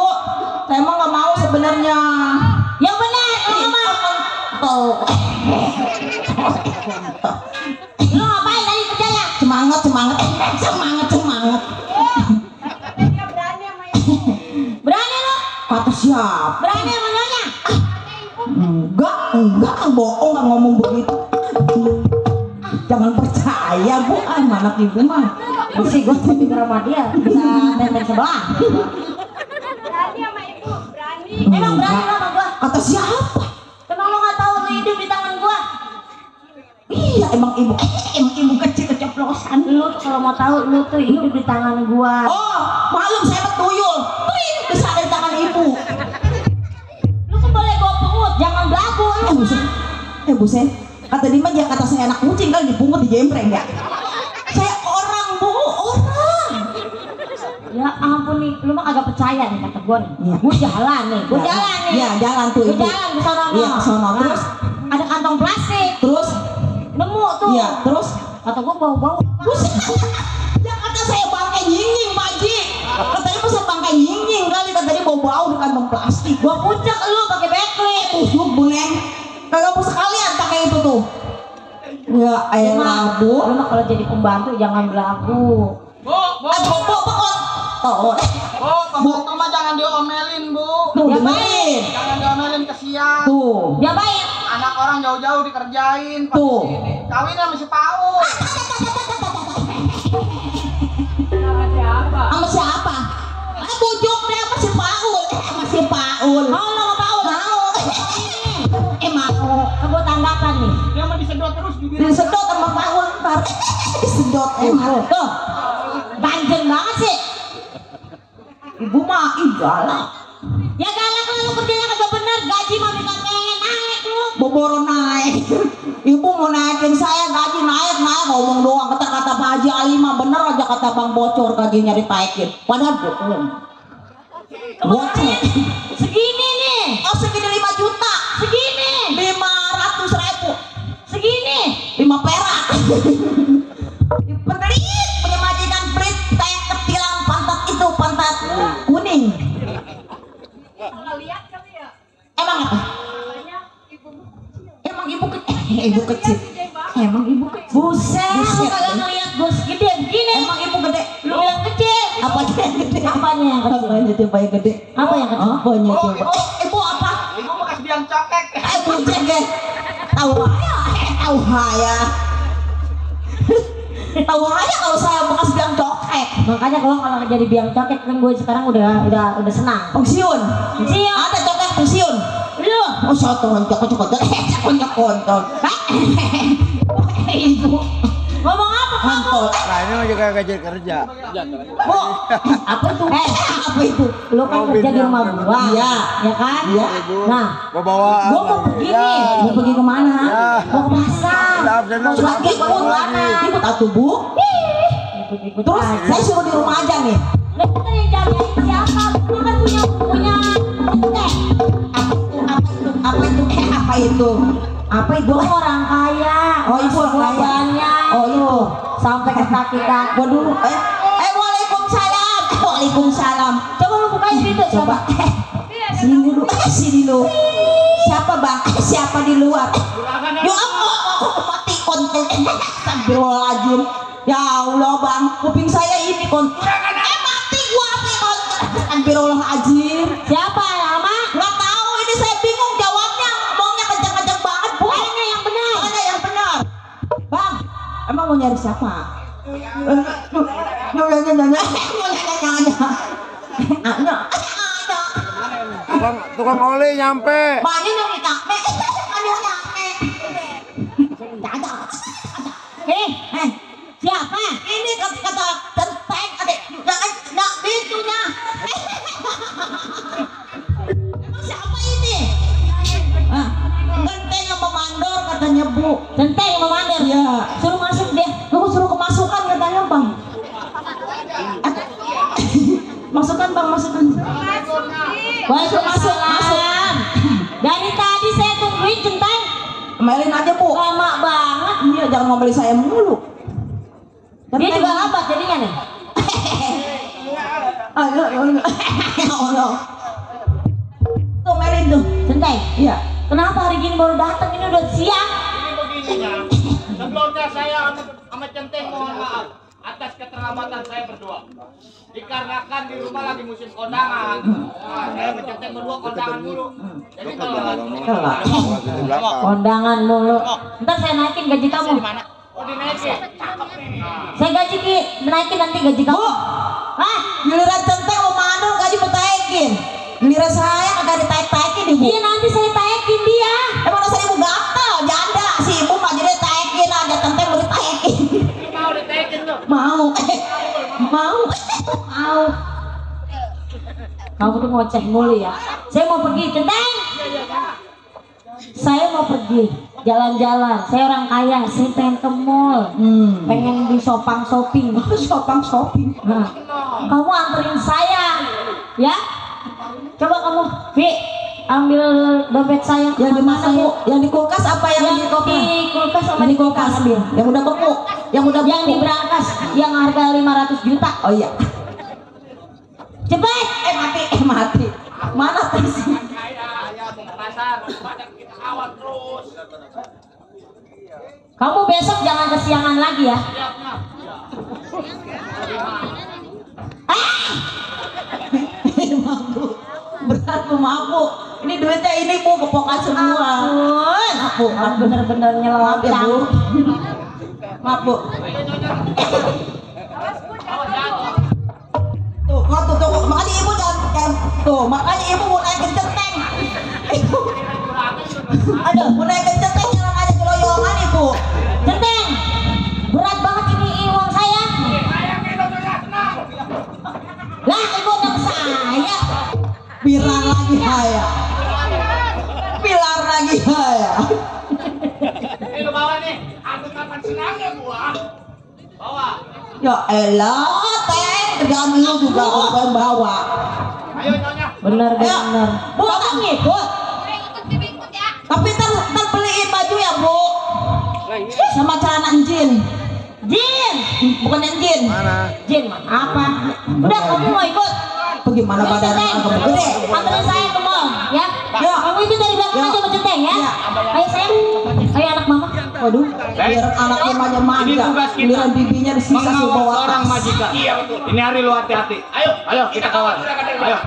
Saya emang nggak mau sebenarnya. Yang benar, tuh. Lu ngapain tadi kerjanya? Semangat. Berani lu? Kata siapa? Berani sama nyonya? Enggak, bohong nggak ngomong begitu. Jangan percaya bu, anak ibu mah. Mesti gue tidur sama dia, bisa nenteng sebelah. Berani sama ibu, berani. Emang berani sama gua? Kata siapa? Kenapa lo nggak tahu lu hidup di tangan gua? Iya, emang ibu kecil keceplosan. Lu kalau mau tahu lu tuh hidup di tangan gua. Oh, malum saya betuyul. Bisa ada di tangan ibu. Lu kan boleh bawa pungut, jangan belagu lu. Buset. Kata Dima dia kata saya anak kucing kali dipungut dijembreng ya. Saya orang bu, orang. Ya ampun nih, lu mah kagak percaya nih kata gua nih. Iya. Gua jalan nih. Iya, jalan tuh ibu. Gua jalan ke sono. Iya, ke sono. Terus ada kantong plastik. Terus nemu tuh. Iya, terus kata gua bau-bau. Ya kata saya bangkai nying-nying, Pak Ji. Katanya pas bangkai nying-nying kali katanya bau-bau di kantong plastik. Gua puncak lu pakai backlit. Tusuk buneng. Kagak mau sekalian pakai itu tuh. Ya elah bu. Lu mah kalau jadi pembantu jangan belagu. Bu. Bu, mah jangan diomelin bu. Tuh, diapain? Jangan diomelin kesian. Tuh. Diapain? Anak orang jauh-jauh dikerjain. Tuh. Kawin sama si Paul. Sama siapa? Bujuk deh sama si Paul. Mau lo sama Paul? Mau. Mau. Kamu tanggapan nih. Dia mah disedot terus juga. Disedot sama Paul ntar. Disedot emang. Tuh. Ganjeng banget sih. Ibu mah galak. Ya galak lah lu kerjanya kagak bener. Gaji mah minta pengen naik lu. Boboro naik. Ibu mau naikin saya gaji naik. Ngomong doang. Kata Pak Haji Ali mah bener aja kata Bang Bocor gajinya ditaikin. Padahal bohong. Bocor. Segini nih. Oh segini 5 juta. Segini 500.000. Segini 5 perak. Pelit punya majikan pelit kayak ketilang pantat kuning. Emang apa? Ibu kecil. Buset, lu kagak ngeliat gue segede begini. Emang ibu gede. Lu bilang kecil. Apanya yang gede? Apanya yang gede? Apa yang kecil? Apanya coba? Ibu apa? Ibu bekas biang cokek. Buset deh. Tahu aja kalau saya bekas biang cokek. Makanya kalau jadi biang cokek kan gue sekarang udah senang. Pensiun. Ada cokek pensiun. Lu, oh soto cokok. Ibu. Ngomong apa kamu? Nah ini lagi kagak jadi kerja. Bu, apa itu? Apa itu? Lo kan kerja di rumah gua. Iya, ya kan? Iya. Nah, Bawa gua mau pergi nih. Mau pergi kemana? Mau ke pasar. Mau lagi ikut mana? Ikut atuh Bu. Terus saya suruh di rumah aja nih. Lah kita yang jagain siapa? Gua kan punya teh. Apa itu? Apa itu? Orang kaya. Oh, ibu orang kaya. Banyak. Oh, itu. Sampai ke kaki kaki. Waduh. Waalaikumsalam. Waalaikumsalam. Coba lu bukain pintu. Coba. Sini dulu. Sini dulu. Siapa bang? Siapa di luar? Ya aku mati konten. Astagfirullahaladzim. Ya Allah bang, kuping saya ini konten. Mati gua nih konten. Astagfirullahaladzim. Siapa nama? Nggak tahu. Ini saya bingung jawabnya. Ngomongnya kencang-kencang banget bu. Mana yang benar? Mana yang benar? Bang, emang mau nyari siapa? Tukang oli nyampe. Banyak yang nyampe. Siapa? Ini kata tenteng adek. Jangan pintunya. Emang siapa ini? Tenteng yang memandor katanya Bu. Tenteng yang memandor? Ya. Suruh masuk deh. Lu suruh kemasukan katanya bang. Masukkan bang, masukkan. Masuk. Dari tadi saya tungguin Centeng. Ngomelin aja Bu. Lama banget. Iya, jangan ngomelin saya mulu. Dia juga lambat jadinya nih. Allah. Tuh Melin tuh, Centeng. Iya. Kenapa hari gini baru datang? Ini udah siang. Ini begininya. Sebelumnya saya sama Centeng mohon maaf atas keterlambatan saya berdua. Dikarenakan di rumah lagi musim kondangan. Nah, saya mencenteng berdua kondangan dulu. Jadi kalau kondangan mulu. Ntar saya naikin gaji kamu. oh dinaikin. Cakep nih. Saya gaji Ki, naikin nanti gaji kamu. Hah? Giliran Centeng mau mandor gaji betaikin. Giliran saya kagak ditaik-taikin Ibu. Iya nanti saya taikin dia. Emang saya Ibu gatel, janda. Si Ibu mah jadi taikin aja, Centeng mau ditaikin. Mau ditaikin tuh. Mau. Kamu tuh ngoceh mulu ya. Saya mau pergi, Centeng. Saya mau pergi jalan-jalan. Saya orang kaya, saya pengen ke mall. Pengen di shopping. Nah, kamu anterin saya, ya? Coba kamu, Vi, ambil dompet saya. Yang di mana Bu? Yang di kulkas apa yang di koper? Di kulkas sama di kulkas. Ambil. Yang udah beku. Yang di berangkas. Yang harga 500 juta. Oh iya. Cepet. Mati. Mana tasnya? Ya mau ke pasar, badan kita awal terus. Kamu besok jangan kesiangan lagi ya. Berat Bu, maaf Bu. Ini duitnya ini Bu, kepokan semua. Maaf Bu, bener-bener nyelawat ya Bu. Maaf Bu. Tuh, makanya Ibu jangan tuh, makanya Ibu mau naikin Centeng. Aduh, mau naikin Centeng jangan aja keloyongan Ibu. Centeng, berat banget ini uang saya. Lah, Ibu udah ke saya. Bilang lagi saya. Ini lu bawa nih, aku kapan senangnya gua. Bawa. Ya elah, Teng, kerjaan lu juga kalau bawa. Ayo nyonya. Bener. Bu, tak ngikut. Tapi ntar beliin baju ya Bu. Sama celana Jin. Bukan Jin. Mana? Jin apa? Udah kamu mau ikut? Bagaimana badan kamu gede? Anterin saya ke mall, ya? Kamu itu dari belakang aja sama Centeng ya. Ayo sayang, ayo anak mama. Waduh, biar anaknya manja-manja. Giliran bibinya disisa suruh bawa Seorang tas. majikan. Iya betul. Ini hari lu hati-hati. Ayo kita kawal. Ayo.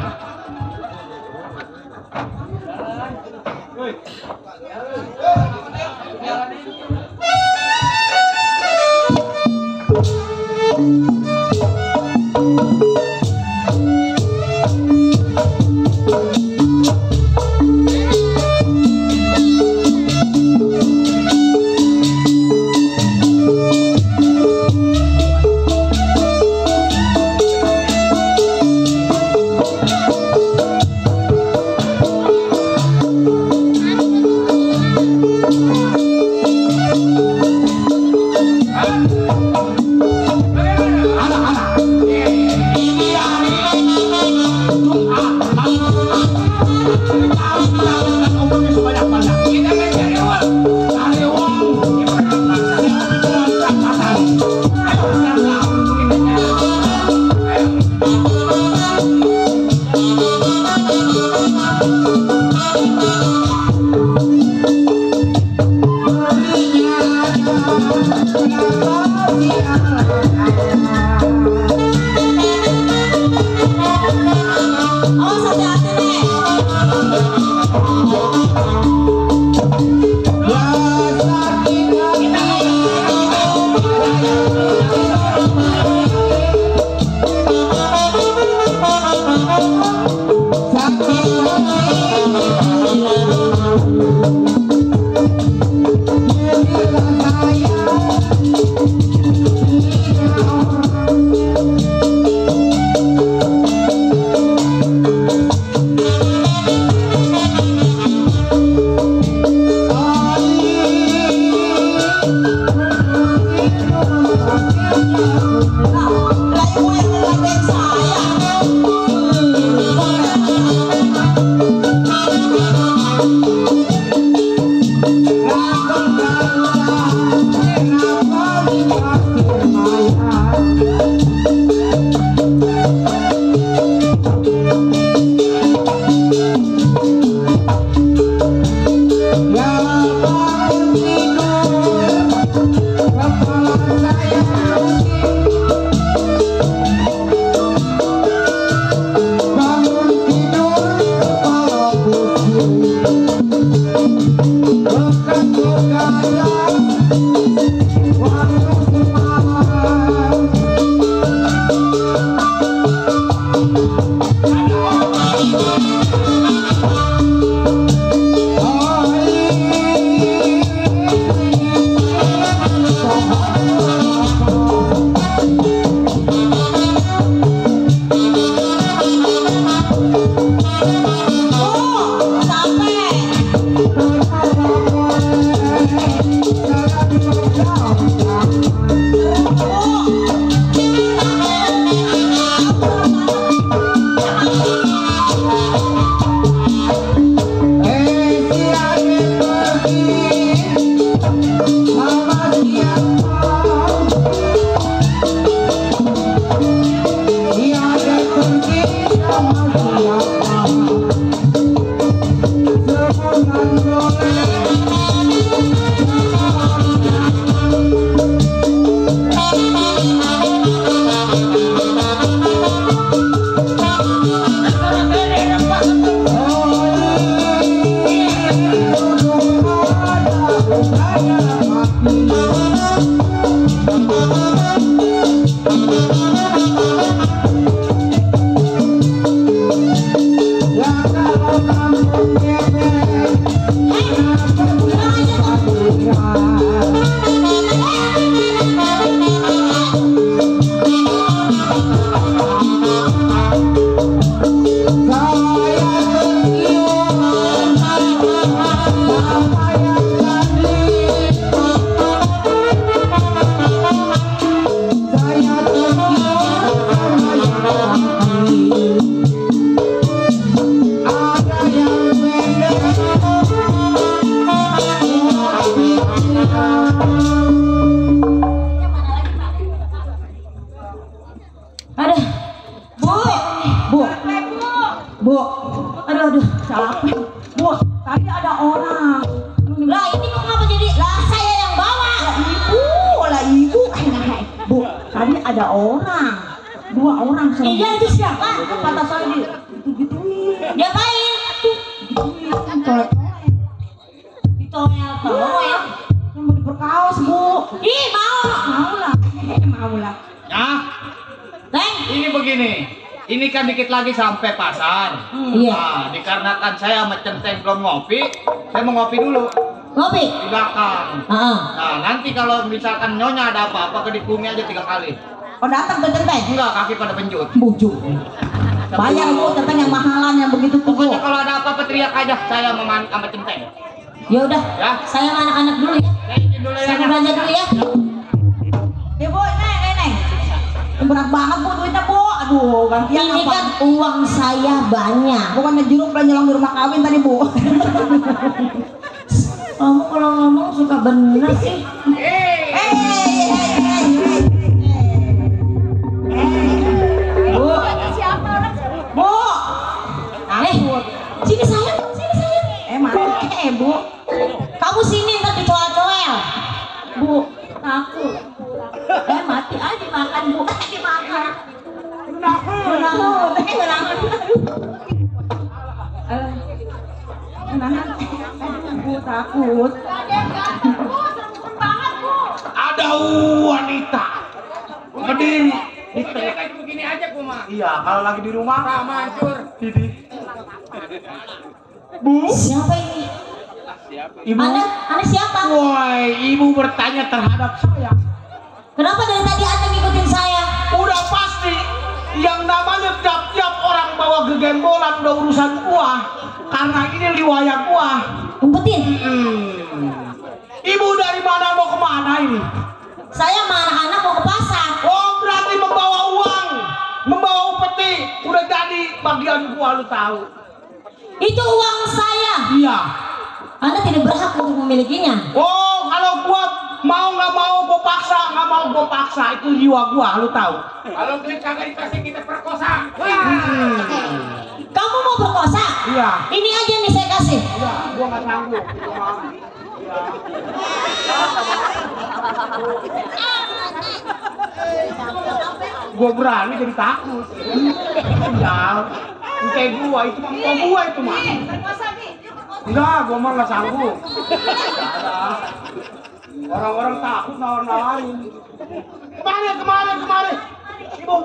Lagi sampai pasar. Iya. Nah, dikarenakan saya sama Centeng belum ngopi, saya mau ngopi dulu. Ngopi? Di belakang. Nah, nanti kalau misalkan nyonya ada apa-apa ke dikumi aja 3 kali. Oh, datang ke Centeng? Enggak, kaki pada penjut. Bujuk. Bayar Bu, Centeng yang mahalan yang begitu tuh. Pokoknya kalau ada apa-apa teriak aja saya sama Centeng. Ya udah. Ya. Saya sama anak-anak dulu ya. Saya izin dulu ya. Saya belanja dulu ya. Ya Bu, Neng. Berat banget Bu duitnya Bu. Aduh, gantian Ini apa? kan uang saya banyak. Bukannya jeruk dan nyelang di rumah kawin tadi Bu. Kamu kalau ngomong suka bener sih. Bu. Bu. Sini sayang. Mana? Bu. Kamu sini ntar dicoel-coel. Bu, takut. Mati aja makan Bu. Dimakan. Bu takut. Ada wanita berdiri di Saya kayak begini aja Kuma. Iya, kalau lagi di rumah Sama hancur. Bu, Siapa ini? ibu. Anda siapa? Woi, ibu bertanya terhadap saya. Kenapa dari tadi Anda ngikutin saya? Udah pasti yang namanya tiap-tiap orang bawa gegembolan udah urusan gua. Karena ini liwaya gua. Umpetin. Ibu dari mana mau kemana ini? Saya sama anak-anak mau ke pasar. Oh, berarti membawa uang, membawa upeti. Udah jadi bagian gua, lu tahu. Itu uang saya. Iya. Anda tidak berhak untuk memilikinya. Oh, kalau gua mau nggak mau gua paksa, nggak mau gua paksa, itu jiwa gua, lu tahu. Kalau duit kagak dikasih kita perkosa. Kamu mau berkosa? Iya. Ini aja nih saya kasih. Iya, gua nggak sanggup. Gua berani jadi takut. Ya, kayak gua itu mah mau gua itu mah. Enggak, gua mah nggak sanggup. Orang-orang takut nawar-nawarin. Kemari. Ibu.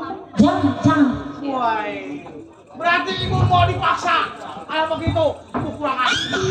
Jangan. Woi. Berarti ibu mau dipaksa. Kalau begitu, aku kurang ajar.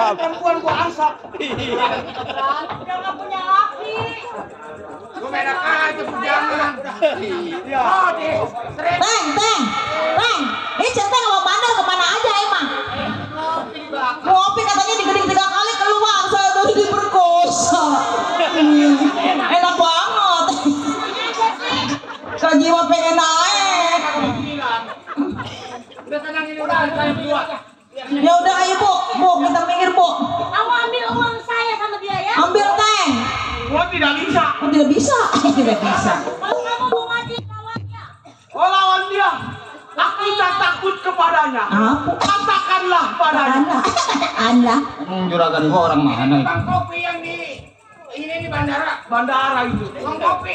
Perempuan gua ansap. Udah nggak punya laki. Gua menak aja jangan. Iya. Bang. Ini centeng sama bandar kemana aja emang? Ngopi katanya digeding 3 kali keluar. Saya tadi diperkosa. Enak banget. Saya jiwa pengen naik. Udah tenang ini udah kalian berdua. Ya udah. tidak bisa. Kalau kamu mau mati lawannya. Oh lawan dia. Aku tak takut kepadanya. Apa? Katakanlah padanya. Anak. Juragan gua orang mana itu? Bang kopi yang di ini di bandara. Bandara itu. Bang kopi.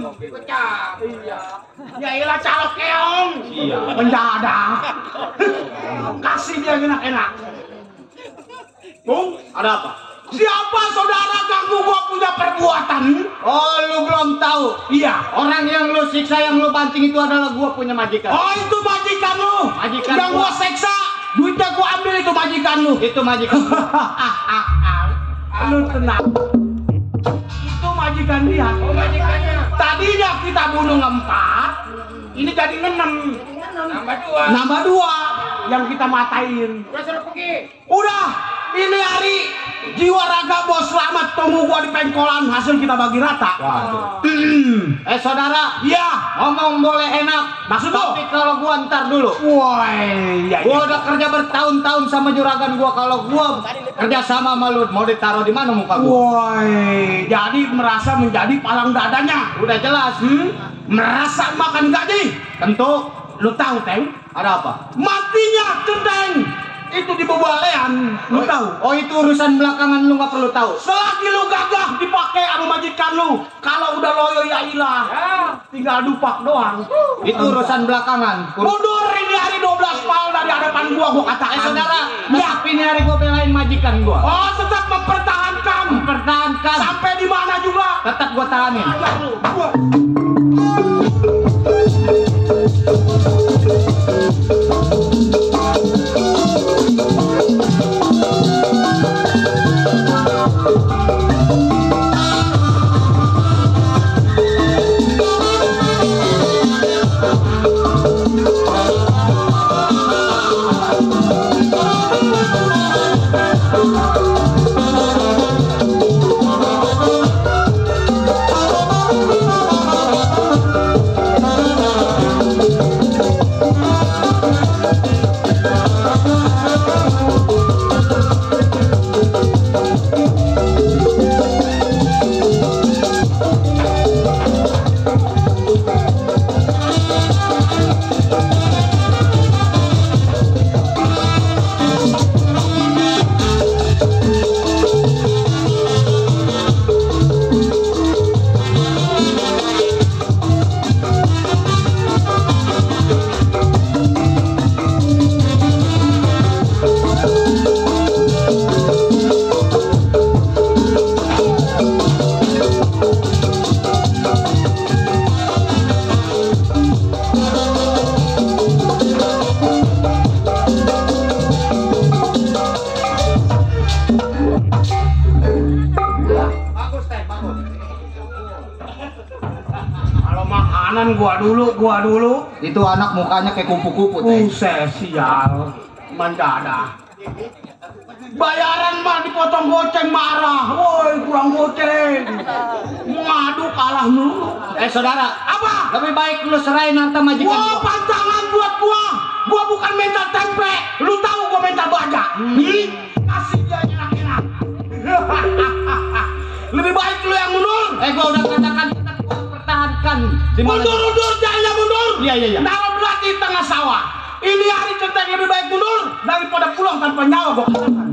Kopi pecah. Iya. Ya iyalah calok keong. Iya. Mendadak. Kasih dia enak-enak. Bung, Ada apa? siapa saudara ganggu gua punya perbuatan? Oh, lu belum tahu. Iya. Orang yang lu siksa, yang lu banting itu adalah gua punya majikan. Oh itu majikan lu. Majikan yang gua gua. seksa. Duitnya gua ambil itu majikan lu. Itu majikan. Lu tenang. Itu majikan dia. Oh, majikannya. Tadinya kita bunuh 4. Ini jadi 6. Nambah 2. Nambah 2 yang kita matain. Udah suruh pergi. Udah, ini hari jiwa raga bos selamat, tunggu gua di pengkolan, hasil kita bagi rata. Saudara, Iya. ngomong boleh enak. Maksud lu? Tapi kalau gua ntar dulu. Woi, ya, Gua udah kerja bertahun-tahun sama juragan gua. Kalau gua kerja sama lu, mau ditaruh di mana muka gua? Woi, jadi merasa menjadi palang dadanya. Udah jelas. Merasa makan gaji. Tentu. Lu tahu, Teng? Ada apa? Matinya Centeng itu di Bebalean. Lu tahu? Oh, itu urusan belakangan, lu nggak perlu tahu. Selagi lu gagah dipakai sama majikan lu, kalau udah loyo ya ilah. Tinggal dupak doang. Itu urusan belakangan. Mundur ini hari 12 mal dari hadapan gua katakan. Saudara, Ya. tapi ini hari gua belain majikan gua. Oh, tetap mempertahankan. Pertahankan. Sampai di mana juga. Tetap gua tahanin. Ayo lu. Gua. Kalau makanan gua dulu. Itu anak mukanya kayak kupu-kupu, Teh. Sial. Mendadak. Bayaran mah dipotong goceng marah. Woi, kurang goceng. Ngadu kalah mulu. Saudara, Apa? lebih baik lu serahin harta majikan Wah, gua. pantangan buat gua. Gua bukan mental tempe. Lu tahu gua mental baja. Kasih dia enak-enak. Lebih baik lu yang mundur. Gua udah katakan tetap gua pertahankan. Di mana? Mundur, jangan mundur. Iya. Dalam belati tengah sawah. Ini hari Centeng lebih baik mundur daripada pulang tanpa nyawa gua katakan.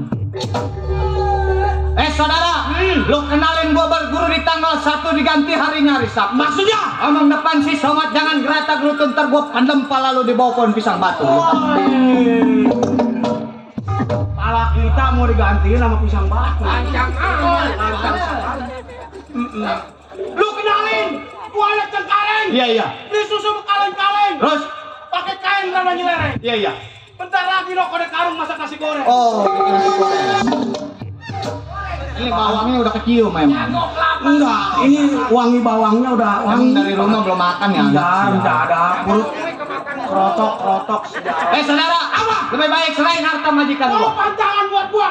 Saudara, lu kenalin gua berguru di tanggal 1 diganti harinya hari Sabtu. Maksudnya? Omong depan si Somat, jangan gerata gerutun, ntar gua pendem pala lu di bawah pohon pisang batu. Pala kita mau digantiin sama pisang batu. Panjang amat. Lu kenalin, gua anak Cengkareng. Iya. Ini susu kaleng-kaleng. Terus? Pakai kain rada nyelere. Iya. Bentar lagi lo kode karung masak nasi goreng. Oh, ini bawangnya udah kecium memang. Enggak, ini wangi bawangnya udah Emang wangi. dari rumah belum makan ya? Enggak ada. Perut rotok. Saudara, apa? Lebih baik serahin harta majikan Oh, gua. pantangan buat gua.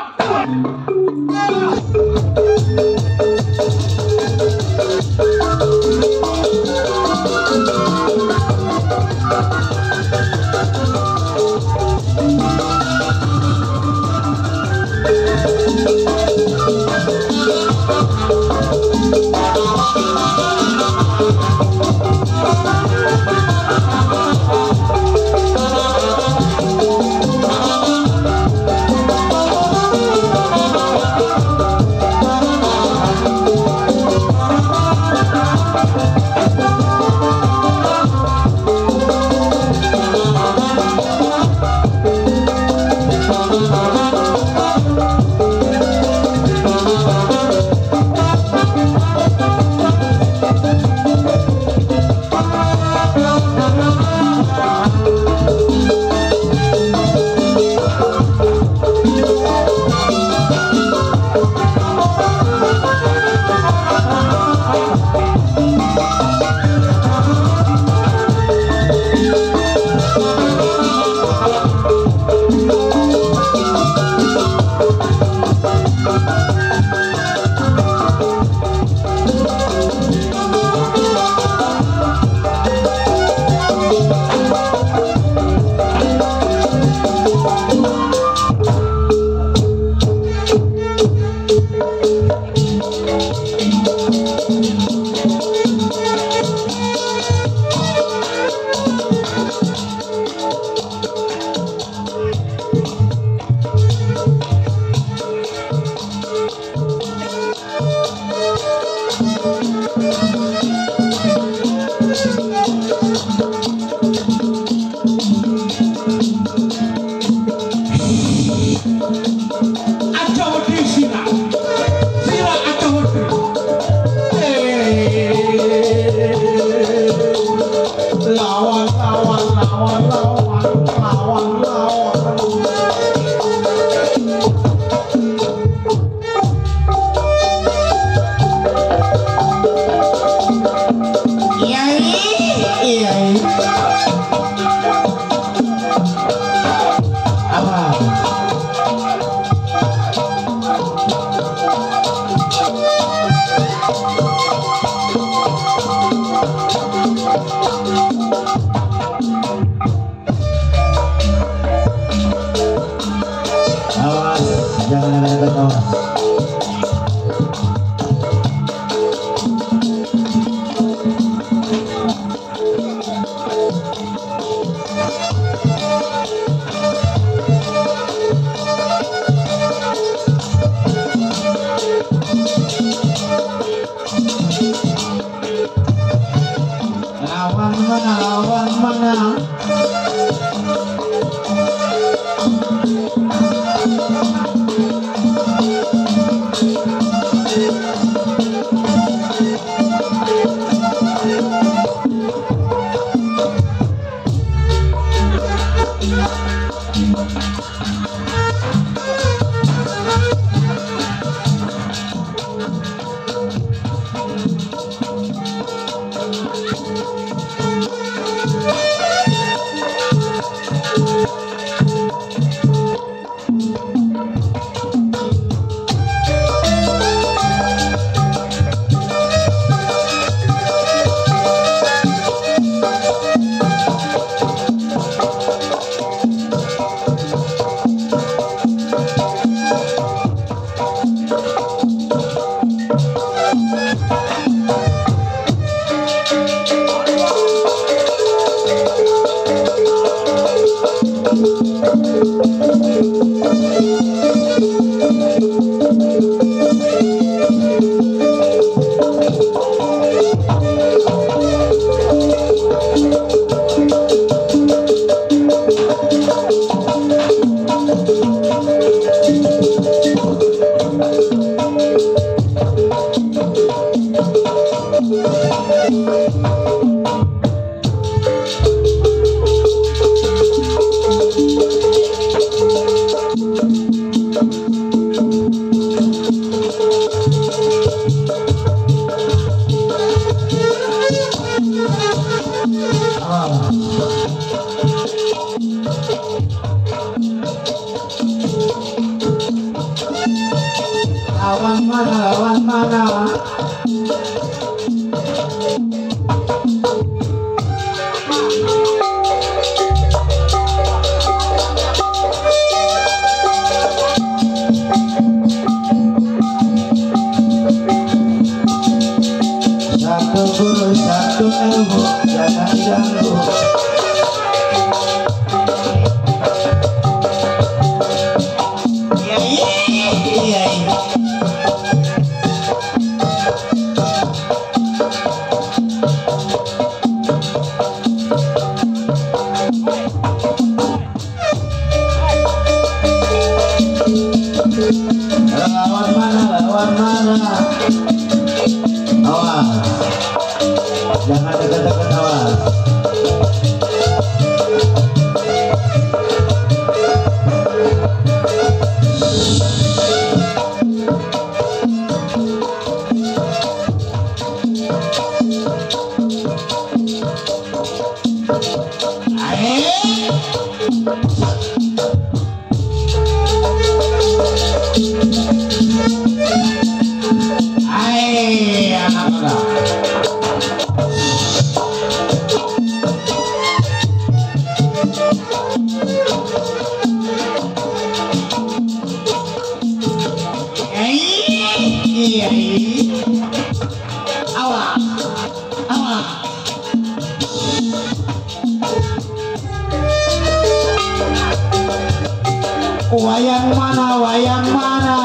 Lawan mana? Satu guru, satu ilmu, jangan ganggu. Iya. Lawan mana? Awas, jangan dekat-dekat, awas. Kiai. Awas, awas. Wayang mana, wayang mana?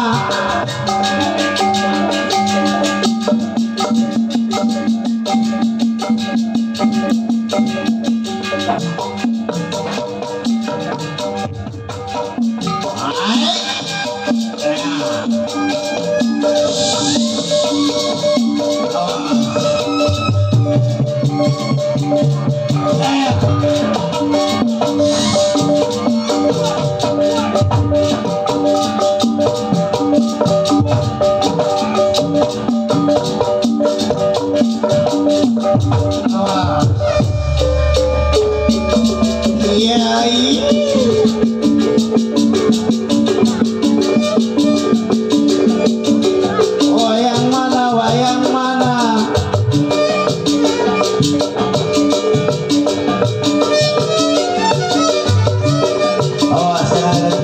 Wayang mana, wayang mana? Oh, saya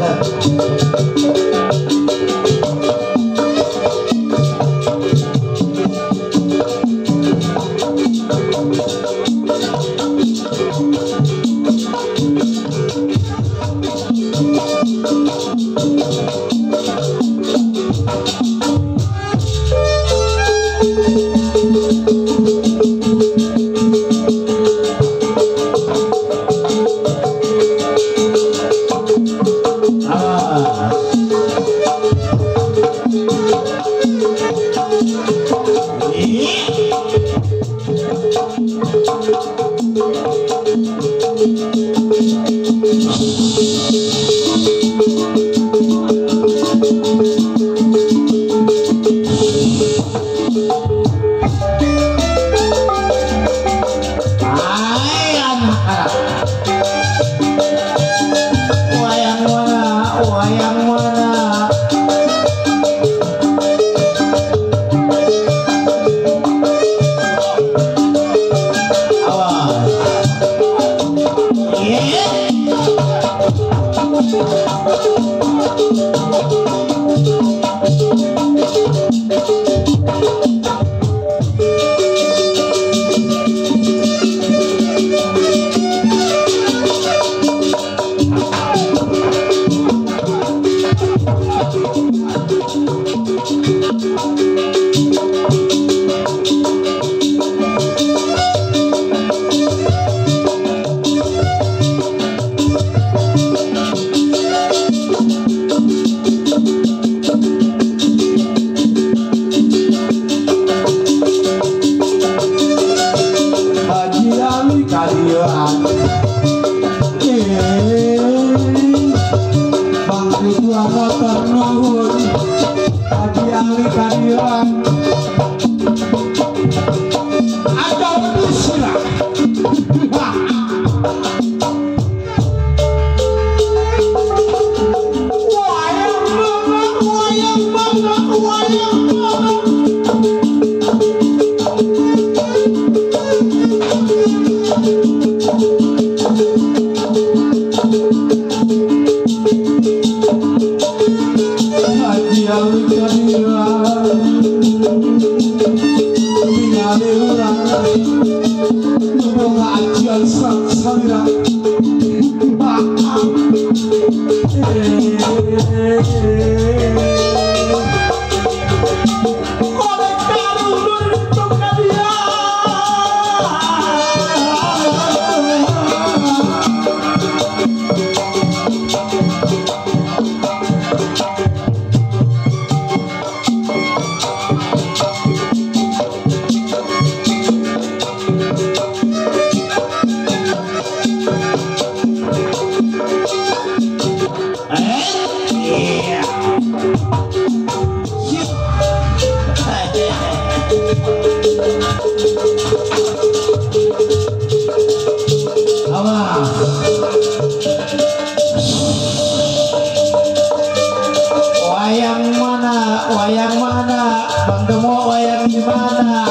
Wayang mana? Bang Demo wayang di mana?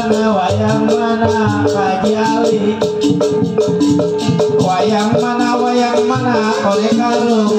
mana Haji Ali. Wayang mana oleh karung.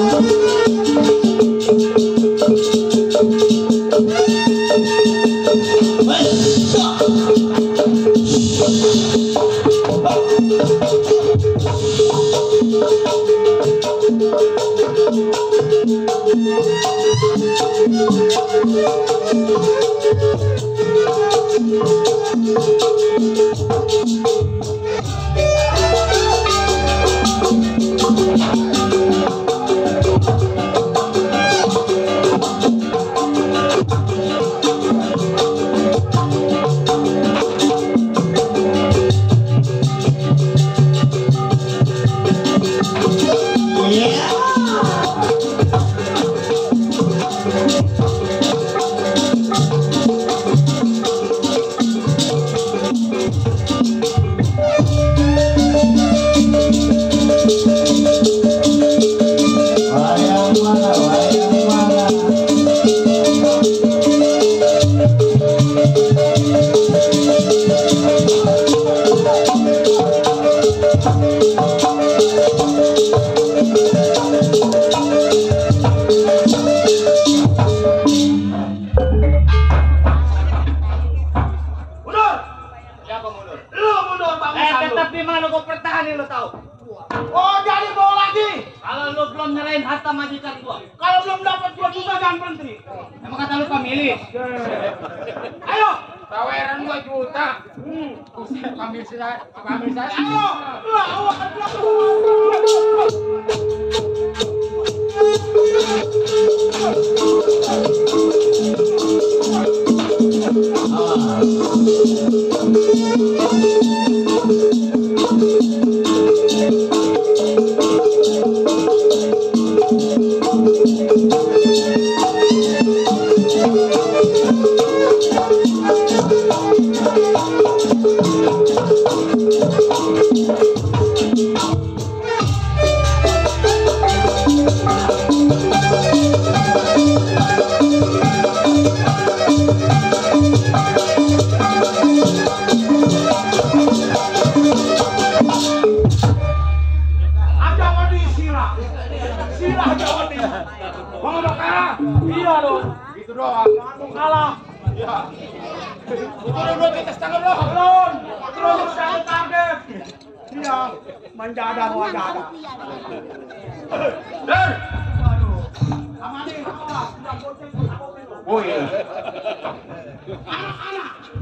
Oh iya.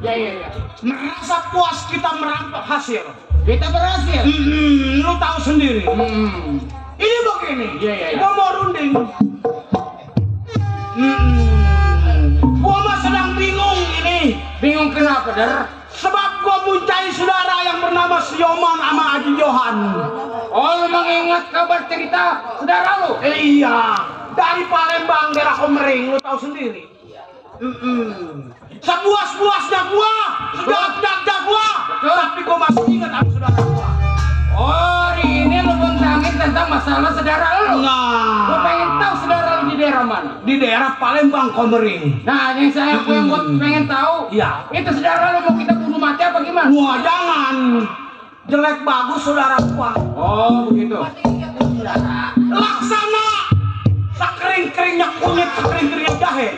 Ya. Merasa puas kita merampok hasil. Kita berhasil. Lu tahu sendiri. Ini begini. Iya. Gua mau runding. Gua mah sedang bingung ini. Bingung kenapa, Der? Sebab gua mencari saudara yang bernama Sioman sama Haji Johan. Oh, lu mengingat kabar cerita saudara lu? Iya, dari Palembang daerah Omering, lu tahu sendiri. Sepuas-puasnya gua, sedak-daknya gua, tapi gua masih ingat sama saudara gua. Oh, hari ini lu bentangin tentang masalah saudara lu. Nah, Gua pengen tahu saudara lu di daerah mana? di daerah Palembang Komering. Nah, yang gua pengen tahu, Iya. itu saudara lu mau kita bunuh mati apa gimana? Wah, jangan. Jelek bagus saudara gua. Oh, begitu. Laksana sekering-keringnya kunyit, sekering-keringnya jahe.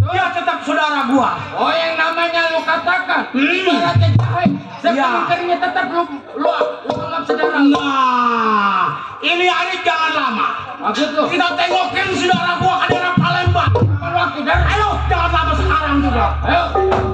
Dia tetap saudara gua. Oh, yang namanya lu katakan ibaratnya jahe, keringnya tetap lu anggap saudara. Nah, ini hari jangan lama. Maksud lu? Kita tengokin saudara gua ke daerah Palembang. Waktu, Der. Ayo, jangan lama sekarang juga. Ayo.